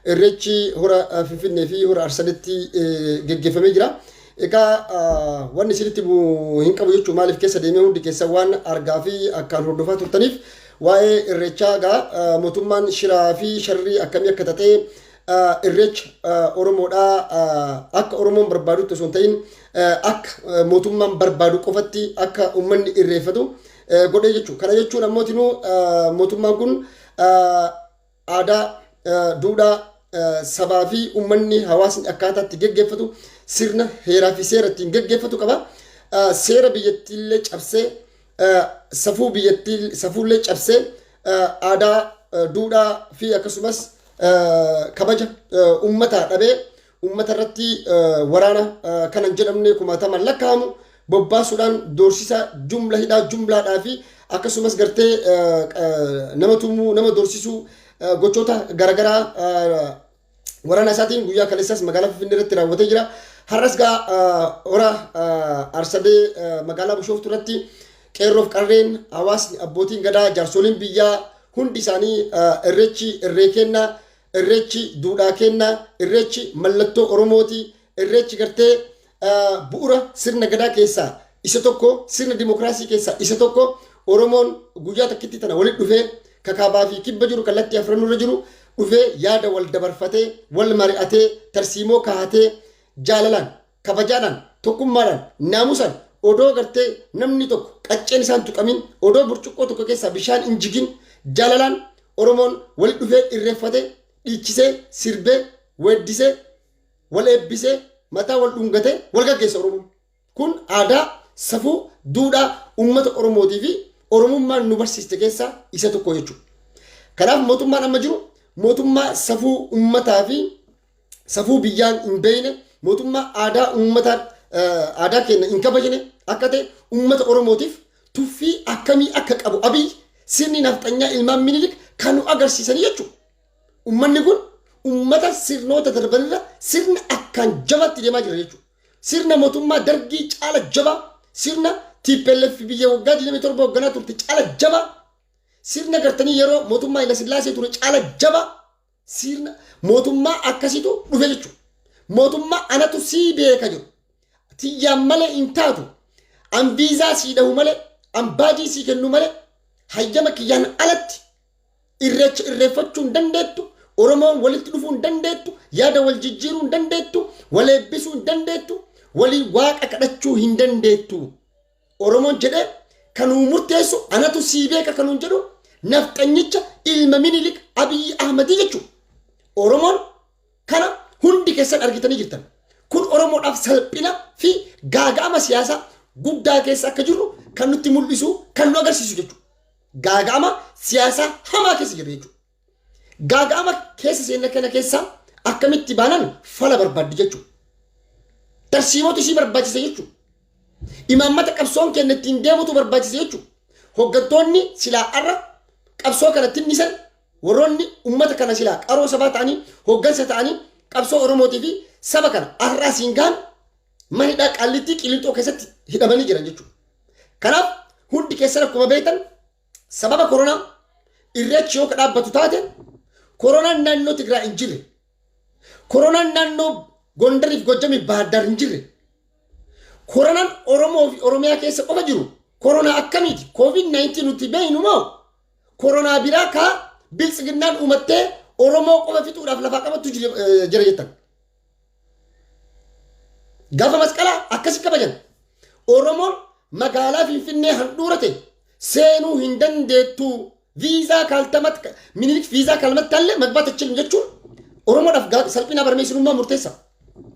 Irreechi hora Finfinnee fi hora Arsanitti geggeeffamee jira. Egaa wanni isinitti hin qabu jechuun maaliif keessa deemee hundi keessa waan argaa fi akkaan hordofaa turtaniif waa'ee irreechaa egaa mootummaan shiraa fi sharrii akkamii akka taxee irreecha Oromoodhaa akka Oromoon barbaadutti osoo hin ta'in akka mootummaan barbaadu qofatti akka uummanni irreeffatu godhee jechuudha. Kana jechuun ammoo mootummaan kun aadaa, duudhaa sabaa fi uummanni hawaasni akkaataa itti geggeeffatu sirna heeraa fi seera ittiin geggeeffatu qaba. Seera biyyattiillee cabsee, safuu biyyattii safuullee cabsee, aadaa, duudhaa fi akkasumas kabaja uummataa dhabee uummata irratti waraana kanan jedhamne kumaatamaan lakkaa'amu bobbaasuudhaan doorsisa jumla, hidhaa jumlaadhaa fi akkasumas gartee nama tumuu, nama doorsisuu, gochoota garaagaraa waraana isaatiin guyyaa kaleessaas magaalaa Finfinnee irratti raawwatee jira. Har'as gaa hora Arsadee magaalaa Bishooftuu irratti qeerroof qarreen, hawaasni, abbootiin gadaa, jaarsoliin biyyaa hundi isaanii irreechi irree kennaa, irreechi duudhaa kennaa, irreechi mallattoo Oromooti, irreechi gartee bu'ura sirna gadaa keessaa isa tokko, sirna dimokiraasii keessaa isa tokko. Oromoon guyyaa takkitti tana walitti dhufee, kakaabaa fi kibba jiru, kallattii afranurra jiru dhufee, yaada wal dabarfatee, wal mari'atee, tarsiimoo kahatee, jaalalaan, kabajaadhaan, tokkummaadhaan, naamusaan, odoo gartee namni tokko qacceen isaan tuqamin, odoo burcuqqoo tokko keessaa bishaan hin jigin, jaalalaan Oromoon walitti dhufee irreeffatee, dhiichisee, sirbee, weeddisee, wal eebbisee, mataa wal dhungatee wal gaggeessa Oromoon. Kun aadaa, safuu, duudhaa uummata Oromootii fi Oromummaan nu barsiiste keessaa isa tokko jechuudha. Kanaaf mootummaan amma jiru mootummaa safuu uummataa fi safuu biyyaan hin beekne, mootummaa aadaa uummataa, aadaa keenya hin kabajne akka ta'e, uummata Oromootiif tuffii akkamii akka qabu Abiy, sirni nafxanyaa ilmaan Minilik kan nu agarsiisanii jechuudha. Uummanni kun uummata sirnoota darbanirra sirna akkaan jabaatti deemaa jira jechuudha. Sirna mootummaa Dargii caala jabaa, sirna TPLF biyya waggaa 27 hoogganaa turte caala jabaa, sirna gartanii yeroo mootummaa Haile Sillaasee ture caala jabaa, sirna mootummaa akkasitu dhufe jechuudha. Mootummaa anatu sii beeka jiru. Tiyyaan malee hin taatu. An viizaa sii dhahu malee, an baajii sii kennu malee, hayyama kiyyaan alatti irreecha irreeffachuu hin dandeettu. Oromoon walitti dhufuu hin dandeettu. Yaada wal jijjiiruu hin dandeettu. Wal eebbisuu hin dandeettu. Walii waaqa kadhachuu hin dandeettu. Oromoon jedhee kanuu murteessu anatu sii beeka kanuun jedhu nafxanyicha ilma Minilik Abiyyi Ahmadii jechuudha. Oromoon kana hundi keessan argitanii jirtan. Kun Oromoodhaaf salphina fi gaaga'ama siyaasaa guddaa keessa akka jirru kan nutti mul'isu, kan nu agarsiisu jechuudha. Gaaga'ama siyaasaa hamaa keessa jirra jechuudha. Gaaga'ama keessa seenna kana keessa akkamitti baanan fala barbaaddi jechuudha. Tarsiimootu isii barbaachisa jechuudha. Imaammata qabsoon keenya ittiin deemutu barbaachisa jechuudha. Hoggantoonni silaa har'a qabsoo kana tinnisan, warroonni ummata kana silaa qaroo sabaa ta'anii, hoggansa ta'anii qabsoo Oromootii fi saba kana har'aa siin gahan mana hidhaa Qaallittii Qilinxoo keessatti hidhamanii jiran jechuudha. Kanaaf hundi keessan akkuma beektan sababa koronaa irreechi yoo ka dhaabbatu taate, koronaan naannoo Tigraay hin jirre, koronaan naannoo Gondariif Gojjamiif Baahirdaar hin jirre, koronaan Oromoo fi Oromiyaa keessa qofa jiru koronaa akkamiiti? Covid-19 nuti beeknu moo koronaa biraa kaa biltsiginnaan uumattee Oromoo qofa fixuudhaaf lafaa qabattu jira jettan? Gaafa masqalaa akkasi kabajan. Oromoon magaalaa Finfinnee handhuura ta'e seenuu hin dandeettu. Viizaa kaaltamat Minilik viizaa kaalmattallee መግባት አይችልም jechuun Oromoodhaaf salphina barmeessinummaa murteessa.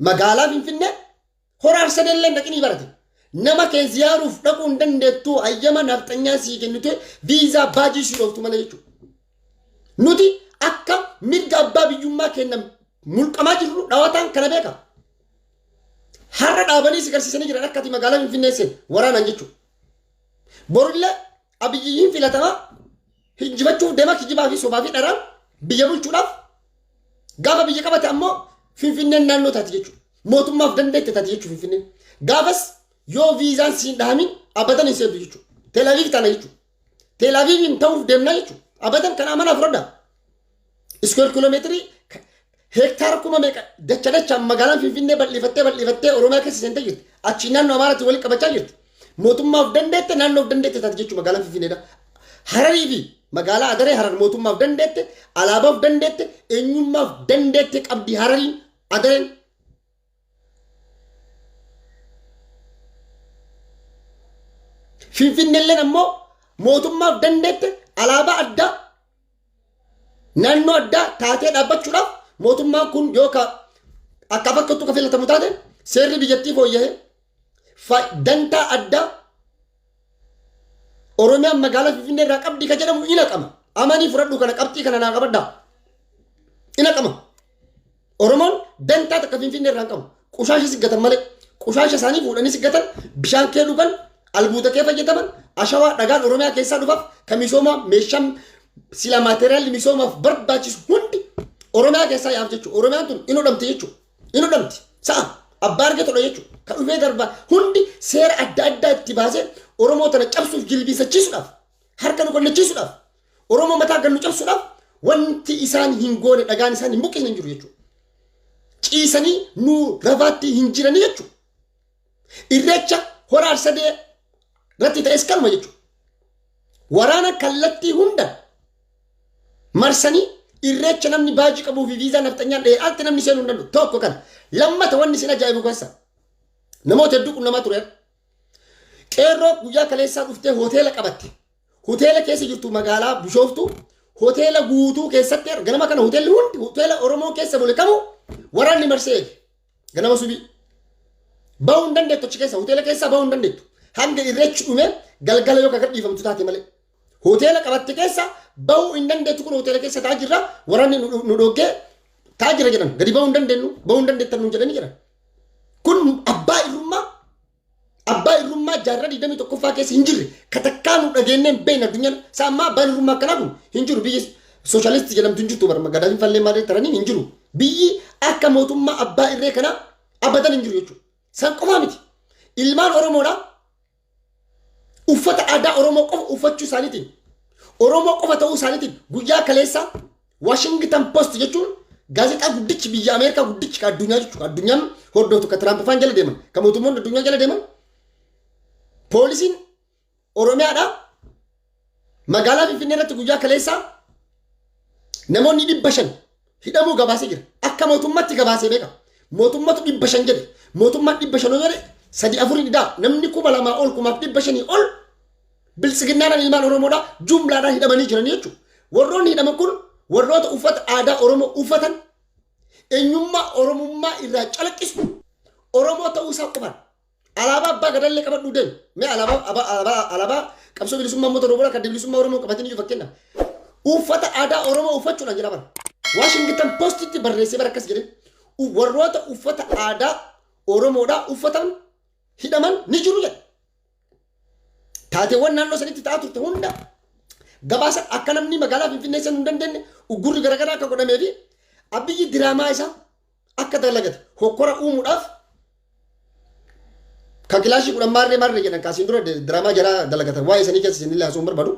Magaalaa Finfinnee hora Arsadeellee dhaqinii barate. Nama kee ziyaaruuf dhaquu hin dandeettu hayyama nafxanyaa sii kennite viizaa baajii sii dhooftu malee jechuudha. Nuti akka mirga abbaa biyyummaa keenya mulqamaa jirru dhawataan kana beeka. Har'a dhaabanii si garsiisanii jiran akka ati magaalaa Finfinnee seen waraanaan jechuudha. Borillee Abiyyiin filatamaa hinjifachuuf deema, kijibaa fi sobaa fi dharaan biyya bulchuudhaaf. Gaafa biyya qabate ammoo Finfinneen naannoo taati jechuudha. Mootummaaf dandeette taati jechuudha Finfinneen. Gaafas yoo viizaan siin dhahamin abadan hin seentu jechuudha. Tel Aviv taana jechuudha. Tel Aviv hin ta'uuf deemnaa jechuudha. Abadan kana amanaa fudhadhaa. Square kiiloomeetirii Hektaara kuma meeqa dacha dachaan magaalaan Finfinnee bal'ifattee bal'ifattee Oromiyaa keessa seentee jirti. Achi naannoo Amaaraatti walitti qabachaa jirti. Mootummaa of dandeette, naannoo of dandeette taate jechuudha magaalaan Finfinneedha. Hararii fi magaalaa Adaree Harar mootummaa of dandeette, alaabaa of dandeette, eenyummaa of dandeette qabdi Harariin Adareen. Finfinneelleen ammoo mootummaa of dandeette, alaabaa addaa, naannoo addaa taatee dhaabbachuudhaaf mootummaan kun yookaan akka fakkattu ka filatamu taate seerri biyyattii fooyya'ee dantaa addaa Oromiyaan magaalaa Finfinnee irraa qabdi ka jedhamu in haqama. Amanii fudhadhu kana, qabxii kana naa qabadhaa. In haqama. Oromoon dantaa takka Finfinnee irraa hin qabu. Qushaasha siggatan malee. Qushaasha isaanii fuudhanii siggatan, bishaan kee dhugan, albuuda kee fayyadaman, ashawaa dhagaan Oromiyaa keessaa dhufaaf ka misoomaa meeshaan sila maateriyaalli misoomaaf barbaachisu hundi Oromiyaa keessaa yaaf jechuudha. Oromiyaan tun in hodhamti jechuudha. In hodhamti. Sa'a abbaa arge todha jechuudha. Ka dhufee darbaa hundi seera adda addaa itti baasee Oromoo tana cabsuuf jilbiinsachiisuudhaaf, harka nu qonnachiisuudhaaf, Oromoo mataa gad nu cabsuudhaaf wanti isaan hin goone, dhagaan isaan hin buqqisne hin jiru jechuudha. Ciisanii nu rafaatti hin jiranii jechuudha. Irreecha Hora Arsadee irratti ta'es kanuma jechuudha. Waraana kallattii hunda marsanii irreecha namni baajii qabuu fi viizaa nafxanyaan dhahee alatti namni seenuu hin danda'u. Tokko kana. Lammata wanni isin ajaa'ibu keessa namoota hedduu qunnamaa ture. Qeerroo guyyaa kaleessaa dhuftee hoteela qabatte. Hoteela keessa jirtu magaalaa Bishooftuu hoteela guutuu keessatti ganama kana hoteelli hundi, hoteela Oromoo keessa bule kamuu waraanni marsee eege. Ganama subii. Bahuu hin dandeettu achi keessa, hoteela keessaa bahuu hin dandeettu. Hanga irreechi dhumee galgala yoo kan dhiifamtu taate malee. Hoteela qabatte keessa bahuu hin dandeettu, kun hoteela keessa taa'aa jirra, waraanni nu dhoggee taa'aa jira jedhan, gadi bahuu hin dandeenyu, bahuu hin dandeettan nuun jedhanii jiran. Kun abbaa irrummaa, abbaa irrummaa jaarraa 21ffaa keessa hin jirre, katakkaa nu dhageenyee hin beekne addunyaan. Isa ammaa abbaan irrummaa akkanaa kun hin jiru. Biyyi sooshaalistii jedhamtu hin jirtu, bara Gadaafin fallee maalee taranii hin jiru. Biyyi akka mootummaa abbaa irree kanaa abadan hin jiru jechuudha. San qofaa miti. Ilmaan Oromoodhaa uffata aadaa Oromoo qofa uffachuu isaaniitiin, Oromoo qofa ta'uu isaaniitiin guyyaa kaleessaa Washington Post jechuun gaazexaa guddichi biyya Ameerikaa guddichi ka addunyaa jechuudha. Ka addunyaan hordoftu, ka Tiraamp faan jala deeman, ka mootummoonni addunyaa jala deeman, poolisiin Oromiyaadhaa magaalaa Finfinnee irratti guyyaa kaleessaa namoonni 500 hidhamuu gabaasee jira. Akka mootummaatti gabaasee beeka. Mootummatu 500 jedhe. Mootummaan 500 yoo jedhe sadi afur hidhaa. Namni 2000 ol, 1500 ol biltsiginnaadhaan ilmaan Oromoodhaa jumlaadhaan hidhamanii jiran jechuudha. Warroonni hidhaman kun warroota uffata aadaa Oromoo uffatan, eenyummaa Oromummaa irraa calaqqisu, Oromoo ta'uu isaa qofaan. Alaabaa abbaa gadallee qabadhuu deemi. Mee alaabaa qabsoo bilisummaa uummata Oromoo kan bilisummaa Oromoo qabatanii jiru fakkeenyaaf. Uffata aadaa Oromoo uffachuudhaan jedha bara. Washington Postitti barreessee bara akkas jedhe. Warroota uffata aadaa Oromoodhaa uffatan hidhaman ni jiru jedhe. Taateewwan naannoo sanitti ta'aa turte hunda gabaasa, akka namni magaalaa Finfinnee seenuu hin dandeenye uggurri garaagaraa akka godhamee fi Abiyyi diraamaa isaa akka dalagate hokkora uumuudhaaf kan kilaashii 10 maarree maarree jedhan kaasiin dura diraamaa jaraa dalagatan, waa'ee sanii keessa isinillee haasa'uun barbaadu.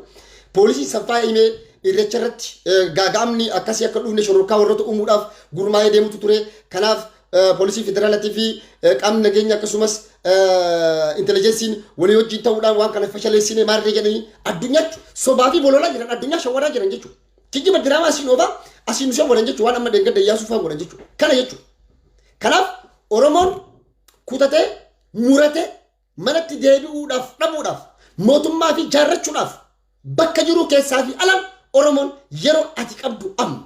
Poolisii saffaa himee irreecha irratti gaaga'amni akkasii akka dhufne shororkaa warroota uumuudhaaf gurmaa'ee deemutu ture. Kanaaf poolisii federaalaatii fi qaamni nageenya akkasumas intelijensiin walii wajjin ta'uudhaan waan kana fashaleessine maarree jedhanii addunyaatti sobaa fi bololaa jiran, addunyaa shawwadaa jiran jechuudha. Kijiba diraamaa asiin oofaa asiin nu shawwadan jechuudha, waan amma deeggadda Iyyaasuu fa'aa godhan jechuudha. Kana jechuudha. Kanaaf Oromoon kutatee muratee manatti deebi'uudhaaf dhabuudhaaf, mootummaa fi jaarrachuudhaaf bakka jiru keessaa fi alaan Oromoon yeroo ati qabdu amma.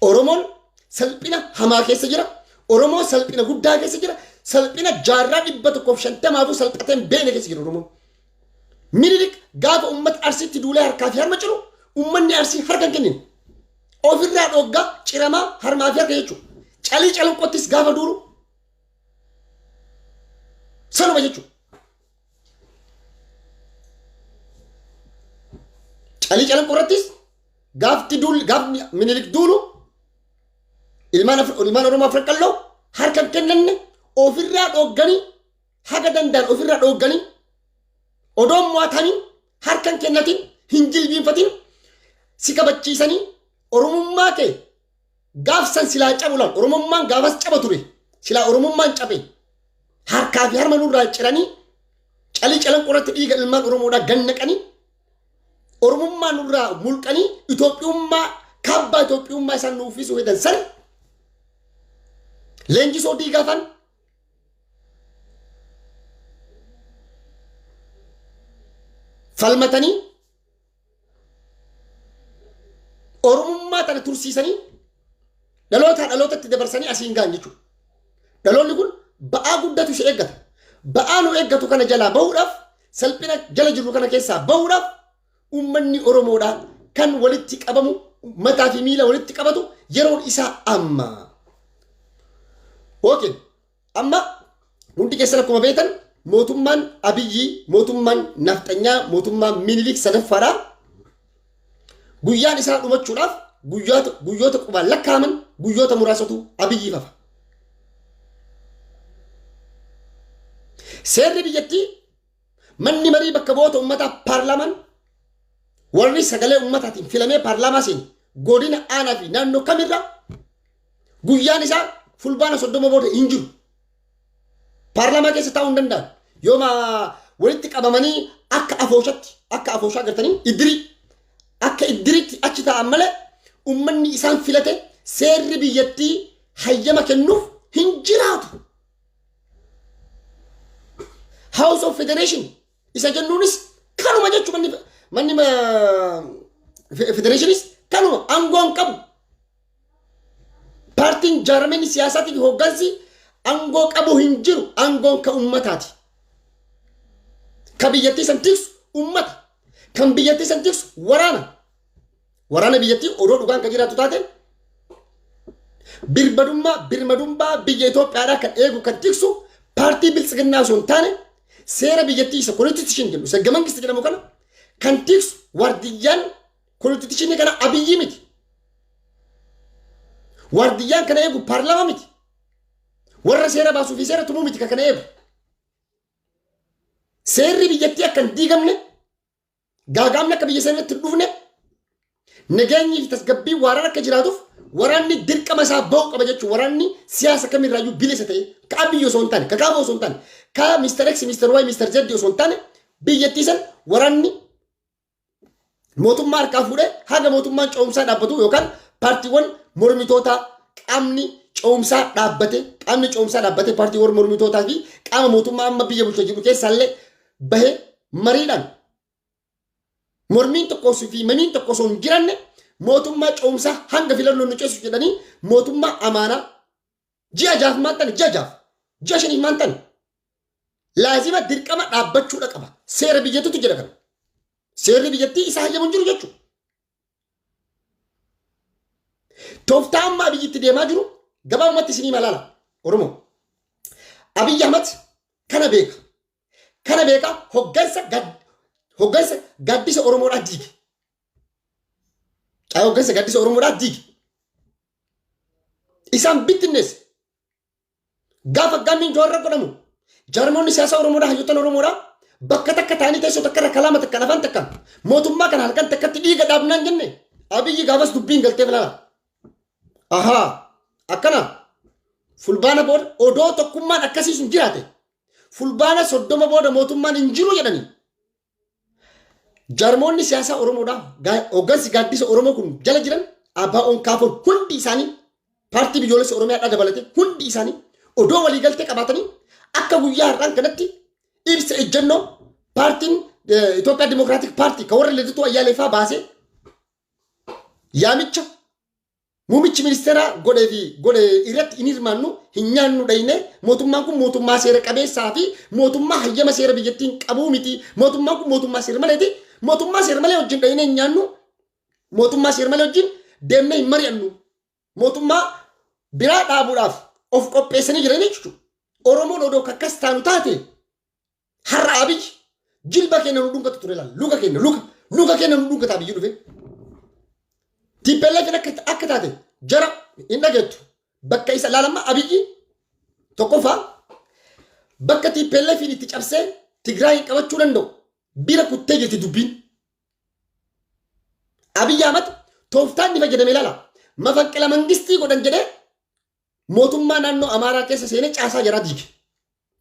Oromoon salphina hamaa keessa jira. Oromoon salphina guddaa keessa jira. Salphina jaarraa 150fuu salphatee hin beekne keessa jira Oromoon. Minilik gaafa uummata Arsiitti duulee harkaa fi harma ciru uummanni Arsii harka hin kennine. Ofirraa dhoggaa ciramaa harmaa fi harka jechuudha. Calii Calanqoottis gaafa duulu sanuma jechuudha. Calii Calanqoo irrattis gaafti duulli, gaafni Minilik duulu ilmaan Oromoo Afran Qalloo harka hin kennanne, ofirraa dhogganii, haga danda'an ofirraa dhoogganii, odoon mo'atanii harka hin kennatin, hin jilbiinfatin, si kabachiisanii Oromummaa kee Gaafsan silaa cabu laal Oromummaan gaafas caba ture. Silaa Oromummaan cabe harkaa fi harma nurraa ciranii calii calanqoo irratti dhiiga ilmaan Oromoodhaa gannaqanii Oromummaa nurraa mulqanii Itoophiyummaa kaabbaa Itoophiyummaa isaan nu uffisuu hedan san leenjisoo diigaa fan falmatanii Oromummaa tana tursiisanii dhalootaa dhalootatti dabarsanii asiin gahan jechuudha. Dhaloonni kun ba'aa guddatu isa eeggata. Ba'aa nu eeggatu kana jalaa bahuudhaaf salphina jala jirru kana keessaa bahuudhaaf uummanni Oromoodhaa kan walitti qabamu mataa fi miila walitti qabatu yeroon isaa amma. Okay. Amma hundi keessan akkuma beektan mootummaan Abiyyi mootummaan nafxanyaa mootummaan Minilik sadaffaadha. Guyyaan isaa dhumachuudhaaf guyyoota qubaan lakkaa'aman guyyoota muraasatu Abiyyiif hafa. Seerri biyyattii manni marii bakka bu'oota uummataa paarlaamaan warri sagalee uummataatiin filamee paarlaamaa seene godina aanaa fi naannoo kamirraa guyyaan isaa fulbaana 30 booda hin jiru. Paarlaamaa keessa taa'uu hin danda'an. Yooma walitti qabamanii akka afooshatti akka afooshaa gartanii iddirii akka iddiriitti achi taa'an malee uummanni isaan filate seerri biyyattii hayyama kennuuf hin jiraatu. House of Federation isa jennuunis kanuma jechuun manni federeeshiniis kanuma aangoo hin qabu. Paartiin jaarameenni siyaasaatii fi hooggansi aangoo qabu hin jiru. Aangoon ka ummataati. Ka biyyattii san tiksu ummata. Kan biyyattii san tiksu waraana. Waraana biyyattii odoo dhugaan kan jiraatu taate birmadummaa birmadummaa biyya Itoophiyaadhaa kan eegu kan tiksu paartii biltsiginnaa osoo hin taane seera biyyattii isa konstitution jedhu isa gamangisti jedhamu kana kan tiksu waardiyyaan konstitution kana Abiyyi miti. Waardiyyaan kana eegu paarlaamaa miti. Warra seera baasuu fi seera tumuu miti kan kana eegu. Seerri biyyattii akka hin diigamne gaagaamni akka biyya sanatti hin dhufne nageenyii fi tasgabbii waaraan akka jiraatuuf waraanni dirqama isaa ba'uu qaba jechuun waraanni siyaasa kamirraayyuu bilisa ta'e ka Abiyyi osoo hin taane ka Kaaboo osoo hin taane ka Mr. X Mr. Y Mr. Z osoo hin taane biyyattii san waraanni mootummaa harkaa fuudhee haga mootummaan ce'umsaa dhaabbatu yookaan paartiiwwan mormitootaa qaamni ce'umsaa dhaabbate qaamni ce'umsaa dhaabbate paartiiwwan mormitootaa fi qaama mootummaa amma biyya bulchaa jiru keessaallee bahee mariidhaan mormiin tokko fi mamiin tokko osoo hin jiranne mootummaa ce'umsaa hanga filannoon nu ceesisu jedhanii mootummaa amaanaa ji'a jaaf maan tane ji'a jaaf ji'a shaniif maan tane laazima dirqama dhaabbachuudha qaba. Seera biyyattiitu jedha kana. Seerri biyyattii isa hayyamu hin jiru jechuudha. Tooftaa amma Abiyyitti deemaa jiru gabaabumatti isinii malaala Oromoo. Abiyyi Ahmad kana beeka. Kana beeka hoggansa gaaddisa Oromoodhaa diige. Hoggansa gaaddisa Oromoodhaa diige. Isaan bittinneesse. Gaafa gammiin Jawaar godhamu jaarmoonni siyaasaa Oromoodhaa hayyoottan Oromoodhaa bakka takka taa'anii teessoo takka irra kalaama takka afaan takka mootummaa kana halkan takkatti dhiiga dhaabnaan jenne Abiyyi gaafas dubbiin galteef laala. Ahaa akkana fulbaana booda odoo tokkummaan akkasii sun jiraate fulbaana 30 booda mootummaan hin jiru jedhanii Jaarmoonni siyaasaa Oromoodhaa hooggansi gaaddisa Oromoo kun jala jiran ABO'n KFO'n hundi isaanii paartii biyyoolessa Oromiyaadhaa dabalatee hundi isaanii odoo waliigaltee qabaatanii akka guyyaa har'aan kanatti ibsa ejjennoo paartiin Itoophiyaa Dimokiraatik Paartii kan warra Lidatuu Ayyaaleeffaa baasee yaamicha Muumichi ministeeraa godhee fi godhe irratti hin hirmaannu hin nyaannu dhayne mootummaan kun mootummaa seera qabeessaa fi mootummaa hayyama seera biyyattiin qabuu miti mootummaan kun mootummaa seera maleeti mootummaa seera malee wajjin dhayne hin nyaannu mootummaa seera malee wajjin deemnee hin mari'annu mootummaa biraa dhaabuudhaaf of qopheessanii jiran jechuudha. Oromoon odoo akkas taanu taate har'a Abiy jilba keenya nu dhungatu ture laal luka keenya luka luka keenya nu dhungata Abiy dhufe. TPLF akka taate jara hin dhageettu bakka isa laalamma Abiyyi tokkoffaa bakka TPLF itti cabsee Tigraayin qabachuu danda'u bira kuttee jirti dubbiin. Abiy Ahmad tooftaan inni fayyadame ilaala. Mafanqila mangistii godhan jedhee mootummaa naannoo Amaaraa keessa seenee caasaa jaraa diige.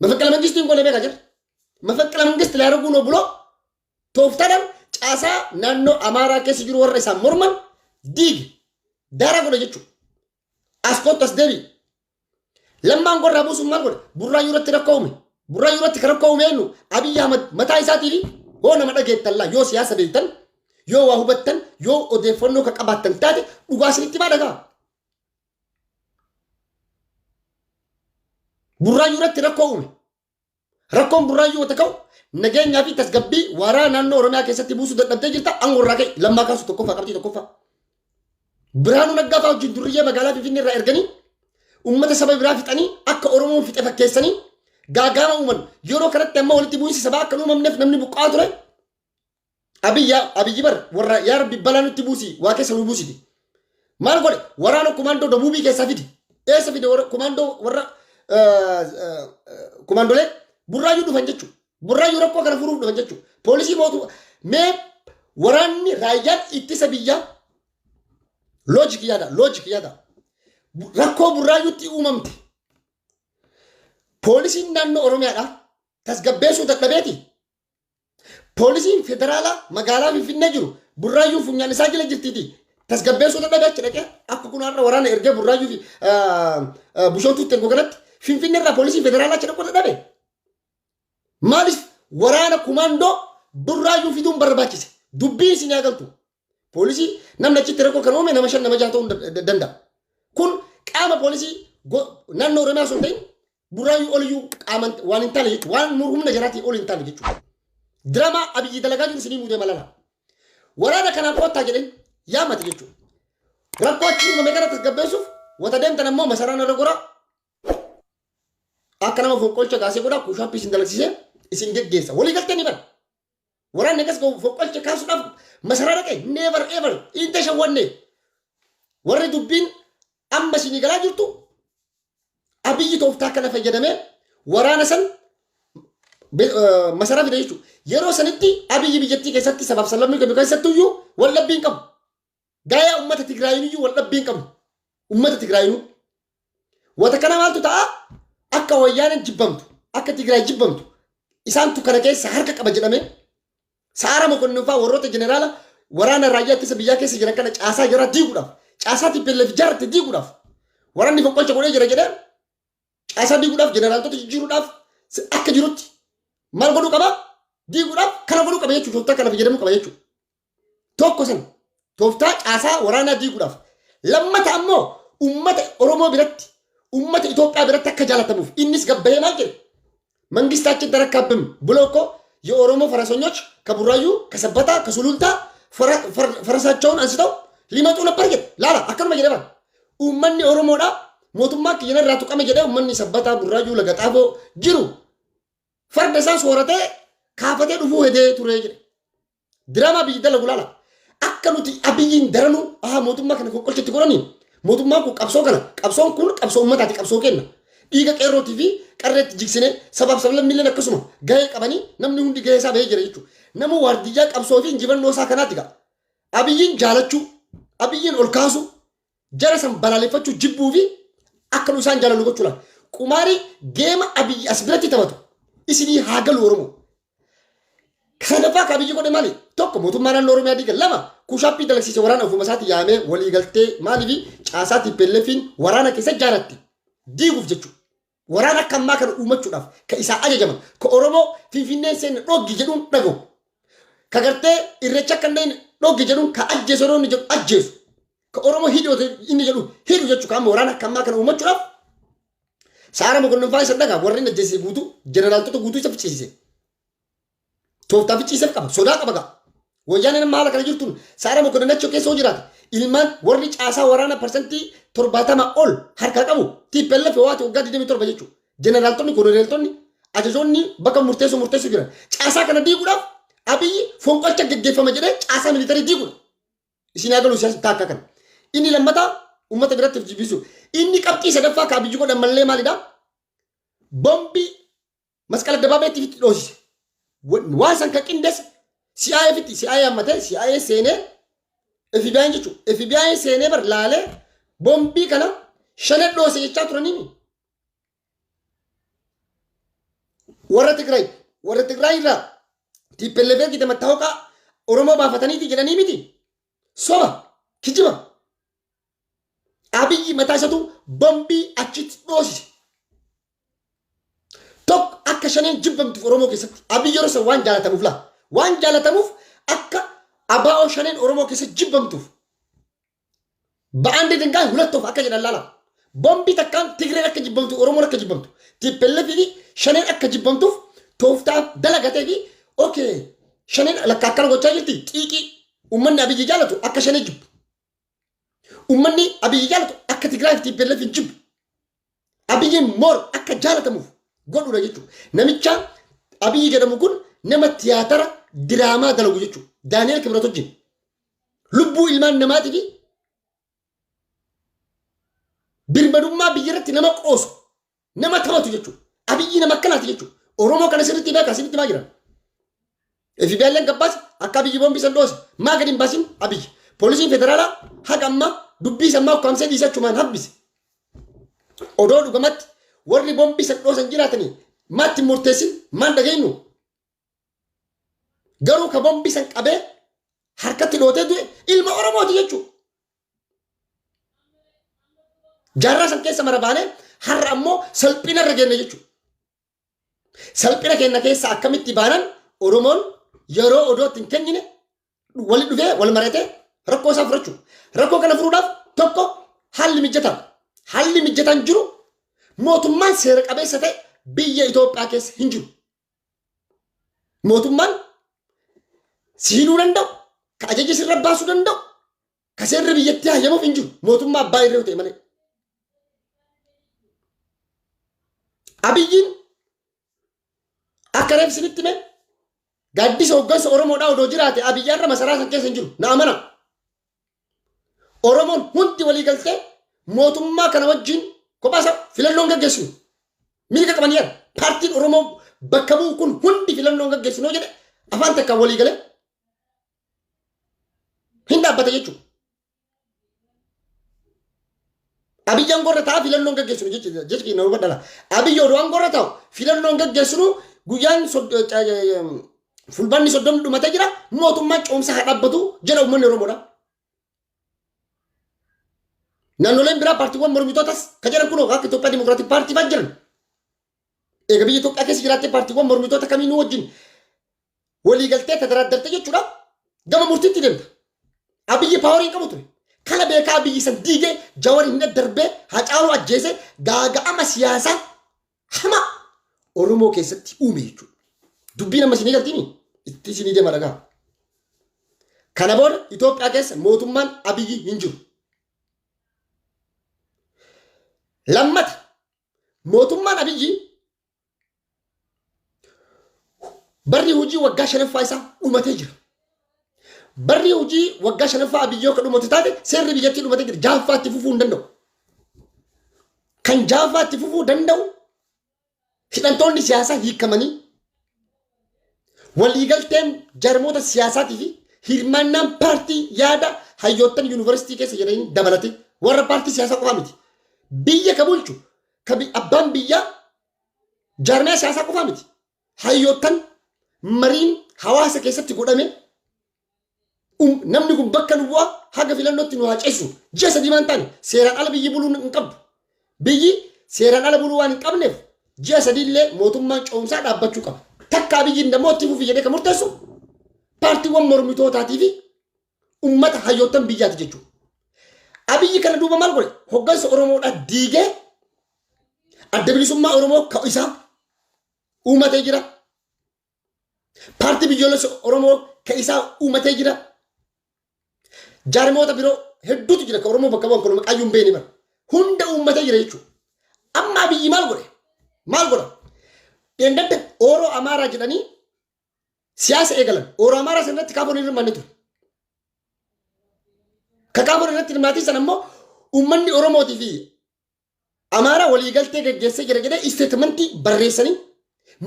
Mafanqila mangistii hin goone beekaa jira. Mafanqila mangistii laayaraguu noo buloo tooftaadhaan caasaa naannoo Amaaraa keessa jiru warra isaan morman diige. Daaraa godhe jechuudha. As kottu as deebi'i. Lammaan gorraa buusuun maal godhe? Burraayyuu irratti rakkoo uume. Burraayyuu irratti kan rakkoo uume eenyu? Abiyyi Ahmad mataa isaatii fi hoo nama dhageettan laa yoo siyaasa beektan yoo waa hubattan yoo odeeffannoo kan qabaattan taate dhugaa isinitti himaa dhagaa. Burraayyuu irratti rakkoo uume. Rakkoon Burraayyuu wata ka'u nageenyaa fi tasgabbii waaraa naannoo Oromiyaa keessatti buusuu dadhabdee jirta aangoo irraa ka'e lammaa kaasu tokkoffaa qabxii tokkoffaa. Birhaanuu Naggaa fa'aa wajjin durriyyee magaalaa Finfinnee irraa erganii uummata saba biraa fixanii akka Oromoon fixe fakkeessanii gaagaama uuman yeroo kanatti amma walitti bu'iinsi sabaa akka hin uumamneef namni buqqa'aa ture. Abiyya Abiyyi bar warra yaa Rabbi balaa nutti buusi waa keessa nu buusiti. Maal godhe waraana kumaandoo dabuubii keessaa fide. Eessa fide warra kumaandoo warra kumaandolee burraayyuu dhufan jechuudha. Burraayyuu rakkoo kana furuuf dhufan jechuudha. Poolisii mootu mee waraanni raayyaan ittisa biyyaa loojik yaada loojik yaada rakkoo burraayyuutti uumamte. Poolisiin naannoo Oromiyaadhaa tasgabbeessuu dadhabeeti. Poolisiin federaalaa magaalaa Finfinnee jiru Burraayyuun funyaan isaa jala jirtiiti. Tasgabbeessuu dadhabee achi dhaqee akka kun har'a waraana ergee Burraayyuu fi Bishooftuutti ergu kanatti Finfinnee irraa poolisiin federaalaa achi dhaquu dadhabe. Maaliif waraana kumaandoo Burraayyuu fiduun barbaachise? Dubbiin isin haa galtu. Poolisii namni achitti rakkoo kan uume nama shan nama jaha ta'uu danda'a. Kun qaama poolisii naannoo Oromiyaa osoo hin ta'in Burraayyuu oliyyuu qaama waan hin taane jechuudha. Waan humna jaraatii ol hin taane jechuudha. Diraamaa Abiyyi dalagaa jiru isinii muudee malala. Waraana kanaan koottaa jedheen yaamate jechuudha. Rakkoo achi uumame kana tasgabbeessuuf wata deemtan ammoo masaraan irra goraa akka nama fonqolcha kaasee godhaa kuushaappii isin dalagsiisee isin geggeessa. Walii galtee ni bara. Waraanni akkas gahu fonqolcha kaasuudhaaf masaraa dhaqe never ever hin tashawwanne. Warri dubbiin amma isinii galaa jirtu Abiyyi tooftaa kana fayyadamee waraana san masaraa fide jechuudha. Yeroo sanitti Abiyyi biyyattii keessatti sabaaf sablammii kamiyyuu keessattuu iyyuu waldhabbii hin qabu. Gaayaa uummata Tigraayiin iyyuu waldhabbii hin qabu. Uummata Tigraayinuu. Wata kana maaltu ta'a? Akka wayyaaneen jibbamtu, akka Tigraay jibbamtu, isaantu kana keessa harka qaba jedhamee Saara Mokonnin fa'aa warroota jeneraala waraana raayyaa ittisa biyyaa keessa jiran kana caasaa jaraa diiguudhaaf, caasaa TPLF jaarate diiguudhaaf, waraanni fonqolcha godhee jira jedhee caasaa diiguudhaaf jeneraaltota jijjiiruudhaaf akka jirutti maal godhuu qaba? Diiguudhaaf kana godhuu qaba jechuudha. Tooftaa kana fayyadamuu qaba jechuudha. Tokko san tooftaa caasaa waraanaa diiguudhaaf. Lammata ammoo uummata Oromoo biratti uummata Itoophiyaa biratti akka jaalatamuuf innis gabbayee maal jedhe? መንግስታችን ተረካብም ብሎ እኮ የኦሮሞ ፈረሰኞች ከቡራዩ ከሰበታ ከሱሉልታ ፈረሳቸውን አንስተው ሊመጡ ነበር jedhe laala akkanuma jedhe bara uummanni Oromoodha mootummaa kiyya irraa tuqame jedhee uummanni Sabbataa Burraayyuu Laga Xaafoo jiru farda isaa sooratee kaafatee dhufuu hedee ture jedhe. Diraamaa biyyi dalagu laala. Akka nuti Abiyyiin daranuu aha mootummaa kana fonqolchatti godhanii mootummaan kun qabsoo kana qabsoon kun qabsoo uummataati qabsoo kenna. Dhiiga qeerrootii fi qarreetti jigsinee sabaaf sablammiileen akkasuma gahee qabanii namni hundi gahee isaa bahee jira jechuudha. Nama waardiyyaa qabsoo fi injifannoo isaa kanaati ga'a. Abiyyiin jaalachuu, Abiyyiin ol kaasuu, jara san balaaleffachuu jibbuu fi akka nu isaan jaalannu gochuu laala. Qumaarii geema Abiyyi as biratti taphatu isinii haa galu Oromoo. Sadaffaa ka Abiyyi godhe maali? Tokko mootummaa naannoo Oromiyaa diiga. Lama kushaappii dalagsiise waraana ofuma isaati yaamee walii galtee maaliifi caasaa TPLFiin waraana keessa jaaratti diiguuf jechuudha. Waraana akka ammaa kana uumachuudhaaf ka isaa ajajaman ka Oromoo Finfinneen seenne dhoggi jedhuun dhaga'u. Ka gartee irreecha akka hin dhayne dhoggi jedhuun ka ajjeesu yeroo inni jedhu ajjeesu. Ka Oromoo hidhi inni jedhu hidhu jechuudha. Ka amma waraana akka ammaa kana uumachuudhaaf Saara Mokonnon fa'aa isa dhagaa warri inni ajjeese guutuu jeneraaltota guutuu isa ficcisiise. Tooftaa ficciiseef qaba. Sodaa qaba gaa. Wayyaaneen amma haala kana jirtuun Saara Mokonnon achi keessa hoo jiraate ilmaan warri caasaa waraana 70% ol harkaa qabu TPLF waati waggaa 27 jechuudha. Jeneraaltonni koloneeltonni ajajoonni bakka murteessoo murteessoo jiran caasaa kana diiguudhaaf Abiyyi fonqolcha geggeeffama jedhee caasaa militarii diiguudha. Isin haa galu siyaasa taakka kana. Inni lammataa uummata biratti of jibbisu. Inni qabxii sadaffaa ka Abiyyi godhan mallee maalidha? Bombii masqala addabaabayitti itti dhoosise. Waan san ka qindeesse CIA fitti CIA hammatee CIA seenee FBI jechuudha. FBI seenee bar laalee Boombii kana Shanee dhoose jechaa turaniimi. Warra Tigraay warra Tigraay irraa TPLF ergite mattaawaqaa Oromoo baafataniiti jedhanii miti. Soba kijiba. Abiyyi mataa isatu bombii achitti dhoosise. Tokko akka Shaneen jibbamtuuf Oromoo keessatti Abiyyi yeroo san waan jaalatamuuf laa. Waan jaalatamuuf akka ABO Shaneen Oromoo keessatti jibbamtuuf. በአንድ ድንጋይ ሁለት ወፍ akka jedhan laala. Bombii takkaan Tigreen akka jibbamtu, Oromoon akka jibbamtu, TPLF fi Shaneen akka jibbamtuuf tooftaa dalagatee fi okay Shaneen lakka akkana gochaa jirti xiiqii uummanni Abiyyi jaalatu akka Shanee jibbu. Uummanni Abiyyi jaalatu akka Tigraay fi TPLF hin jibbu. Abiyyiin more akka jaalatamuuf godhuudha jechuudha. Namicha Abiyyi jedhamu kun nama tiyaatara diraamaa dalagu jechuudha. Daani'el Kibrat wajjin. Lubbuu ilmaan namaatii fi birmadummaa biyya irratti nama qoosu, nama taphatu jechuudha. Abiyyi nama akkanaati jechuudha. Oromoo kana sirriitti beeka, sirriitti maa jiran. FBI'n gabbaas akka Abiyyi boombii san dhoose maa gadi hin baasin Abiyyi. Poolisiin federaalaa haga ammaa dubbii sammaa ukkaamsee dhiisachumaan hambise. Odoo dhugamatti warri boombii san dhoosan jiraatanii maatti hin murteessin maan dhageenyu. Garuu ka bombi san qabee harkatti dhootee du'e ilma Oromooti jechuudha. Jaarraa san keessa mara baanee har'a ammoo salphina irra geenye jechuudha. Salphina keenya keessa akkamitti baanan Oromoon yeroo odoo itti hin kennine wali dhufee wal mari'atee rakkoo isaa furachuu. Rakkoo kana furuudhaaf tokko haalli mijataan haalli mijataan jiru mootummaan seera qabeessa ta'e biyya Itoophiyaa keessa hin jiru. Mootummaan si hidhuu danda'u, ka ajaja sirra baasuu danda'u, ka seerri biyyattii hayyamuuf hin jiru. Mootummaa abbaa irree ta'e malee. Abiyyiin akka reef isinitti hime gaaddisa hooggansa Oromoodhaa odoo jiraate Abiyyi har'a masaraa san keessa hin jiru. Na amana. Oromoon hundi walii galtee mootummaa kana wajjin kophaa isaa filannoon gaggeessinu. Mirga qaban yaada. Paartiin Oromoo bakka bu'u kun hundi filannoon gaggeessinu jedhe afaan takkaan walii galee hin dhaabbata jechuudha. Abiyyi aangoo irra taa'aa filannoon gaggeessinu jecha keenya hubadhala. Abiyyi odoo aangoo irra taa'u filannoon gaggeessinu guyyaan fulbaanni 30 dhumatee jira mootummaan ce'umsa haa dhaabbatu jedha uummanni Oromoodha. Naannoleen biraa paartiiwwan mormitootas ka jedhan kunoo akka Itoophiyaa Dimokiraatik Paartii fa'aa jiran. Eega biyya Itoophiyaa keessa jiraattee paartiiwwan mormitoota kamiinuu wajjin waliigaltee tadaraaddartee jechuudha gama murtiitti deemta. Abiyyi paawarii hin qabu ture. Kana beekaa Abiyyi san diigee Jawar hin darbee Hacaaluu ajjeese gaaga'ama siyaasaa hamaa Oromoo keessatti uume jechuudha. Dubbiin amma isinii galtiimi? Itti isinii deema dhagaa. Kana booda Itoophiyaa keessa mootummaan Abiyyi hin jiru. Lammata mootummaan Abiyyi barri hojii waggaa shanaffaa isaa dhumatee jira. Barri hojii waggaa shanaffaa Abiyyi yoo ka dhumatu taate seerri biyyattii dhumatee jira. Jahaffaatti fufuu hin danda'u. Kan jahaffaatti fufuu danda'u hidhamtoonni siyaasaa hiikamanii waliigalteen jarmoota siyaasaatii fi hirmaannaan paartii yaada hayyoottan yuunivarsiitii keessa jiranii dabalatee warra paartii siyaasaa qofaa miti. Biyya ka bulchu ka abbaan biyyaa jaarmiyaa siyaasaa qofaa miti. Hayyoottan mariin hawaasa keessatti godhame namni kun bakka nu bu'aa haga filannootti nu haa ceesisu. Ji'a 3 maan taane seeraan ala biyyi buluu hin qabdu. Biyyi seeraan ala buluu waan hin qabneef ji'a 3 illee mootummaan ce'umsaa dhaabbachuu qaba. Takkaa biyyi immoo itti fufi jedhee kan murteessu paartiiwwan mormitootaatii fi ummata hayyoottan biyyaati jechuudha. Abiyyi kana duuba maal godhe? Hoggansa Oromoodhaa diigee Adda Bilisummaa Oromoo ka isaa uumatee jira. Paartii biyyoolessa Oromoo ka isaa uumatee jira. Jaarmoota biroo hedduutu jira ka Oromoo bakka bu'an kun maqaayyuu hin beekne bara. Hunda uummatee jira jechuudha. Amma Abiyyi maal godhe? Maal godha? Dheengadda Ooroo Amaaraa jedhanii siyaasa eegalan. Ooroo Amaaraa sana irratti kaafoon hin hirmaanne ture. Ka kaafoon irratti hirmaatii sana immoo uummanni Oromootii fi Amaaraa waliigaltee gaggeessee jira jedhee isteetmentii barreessanii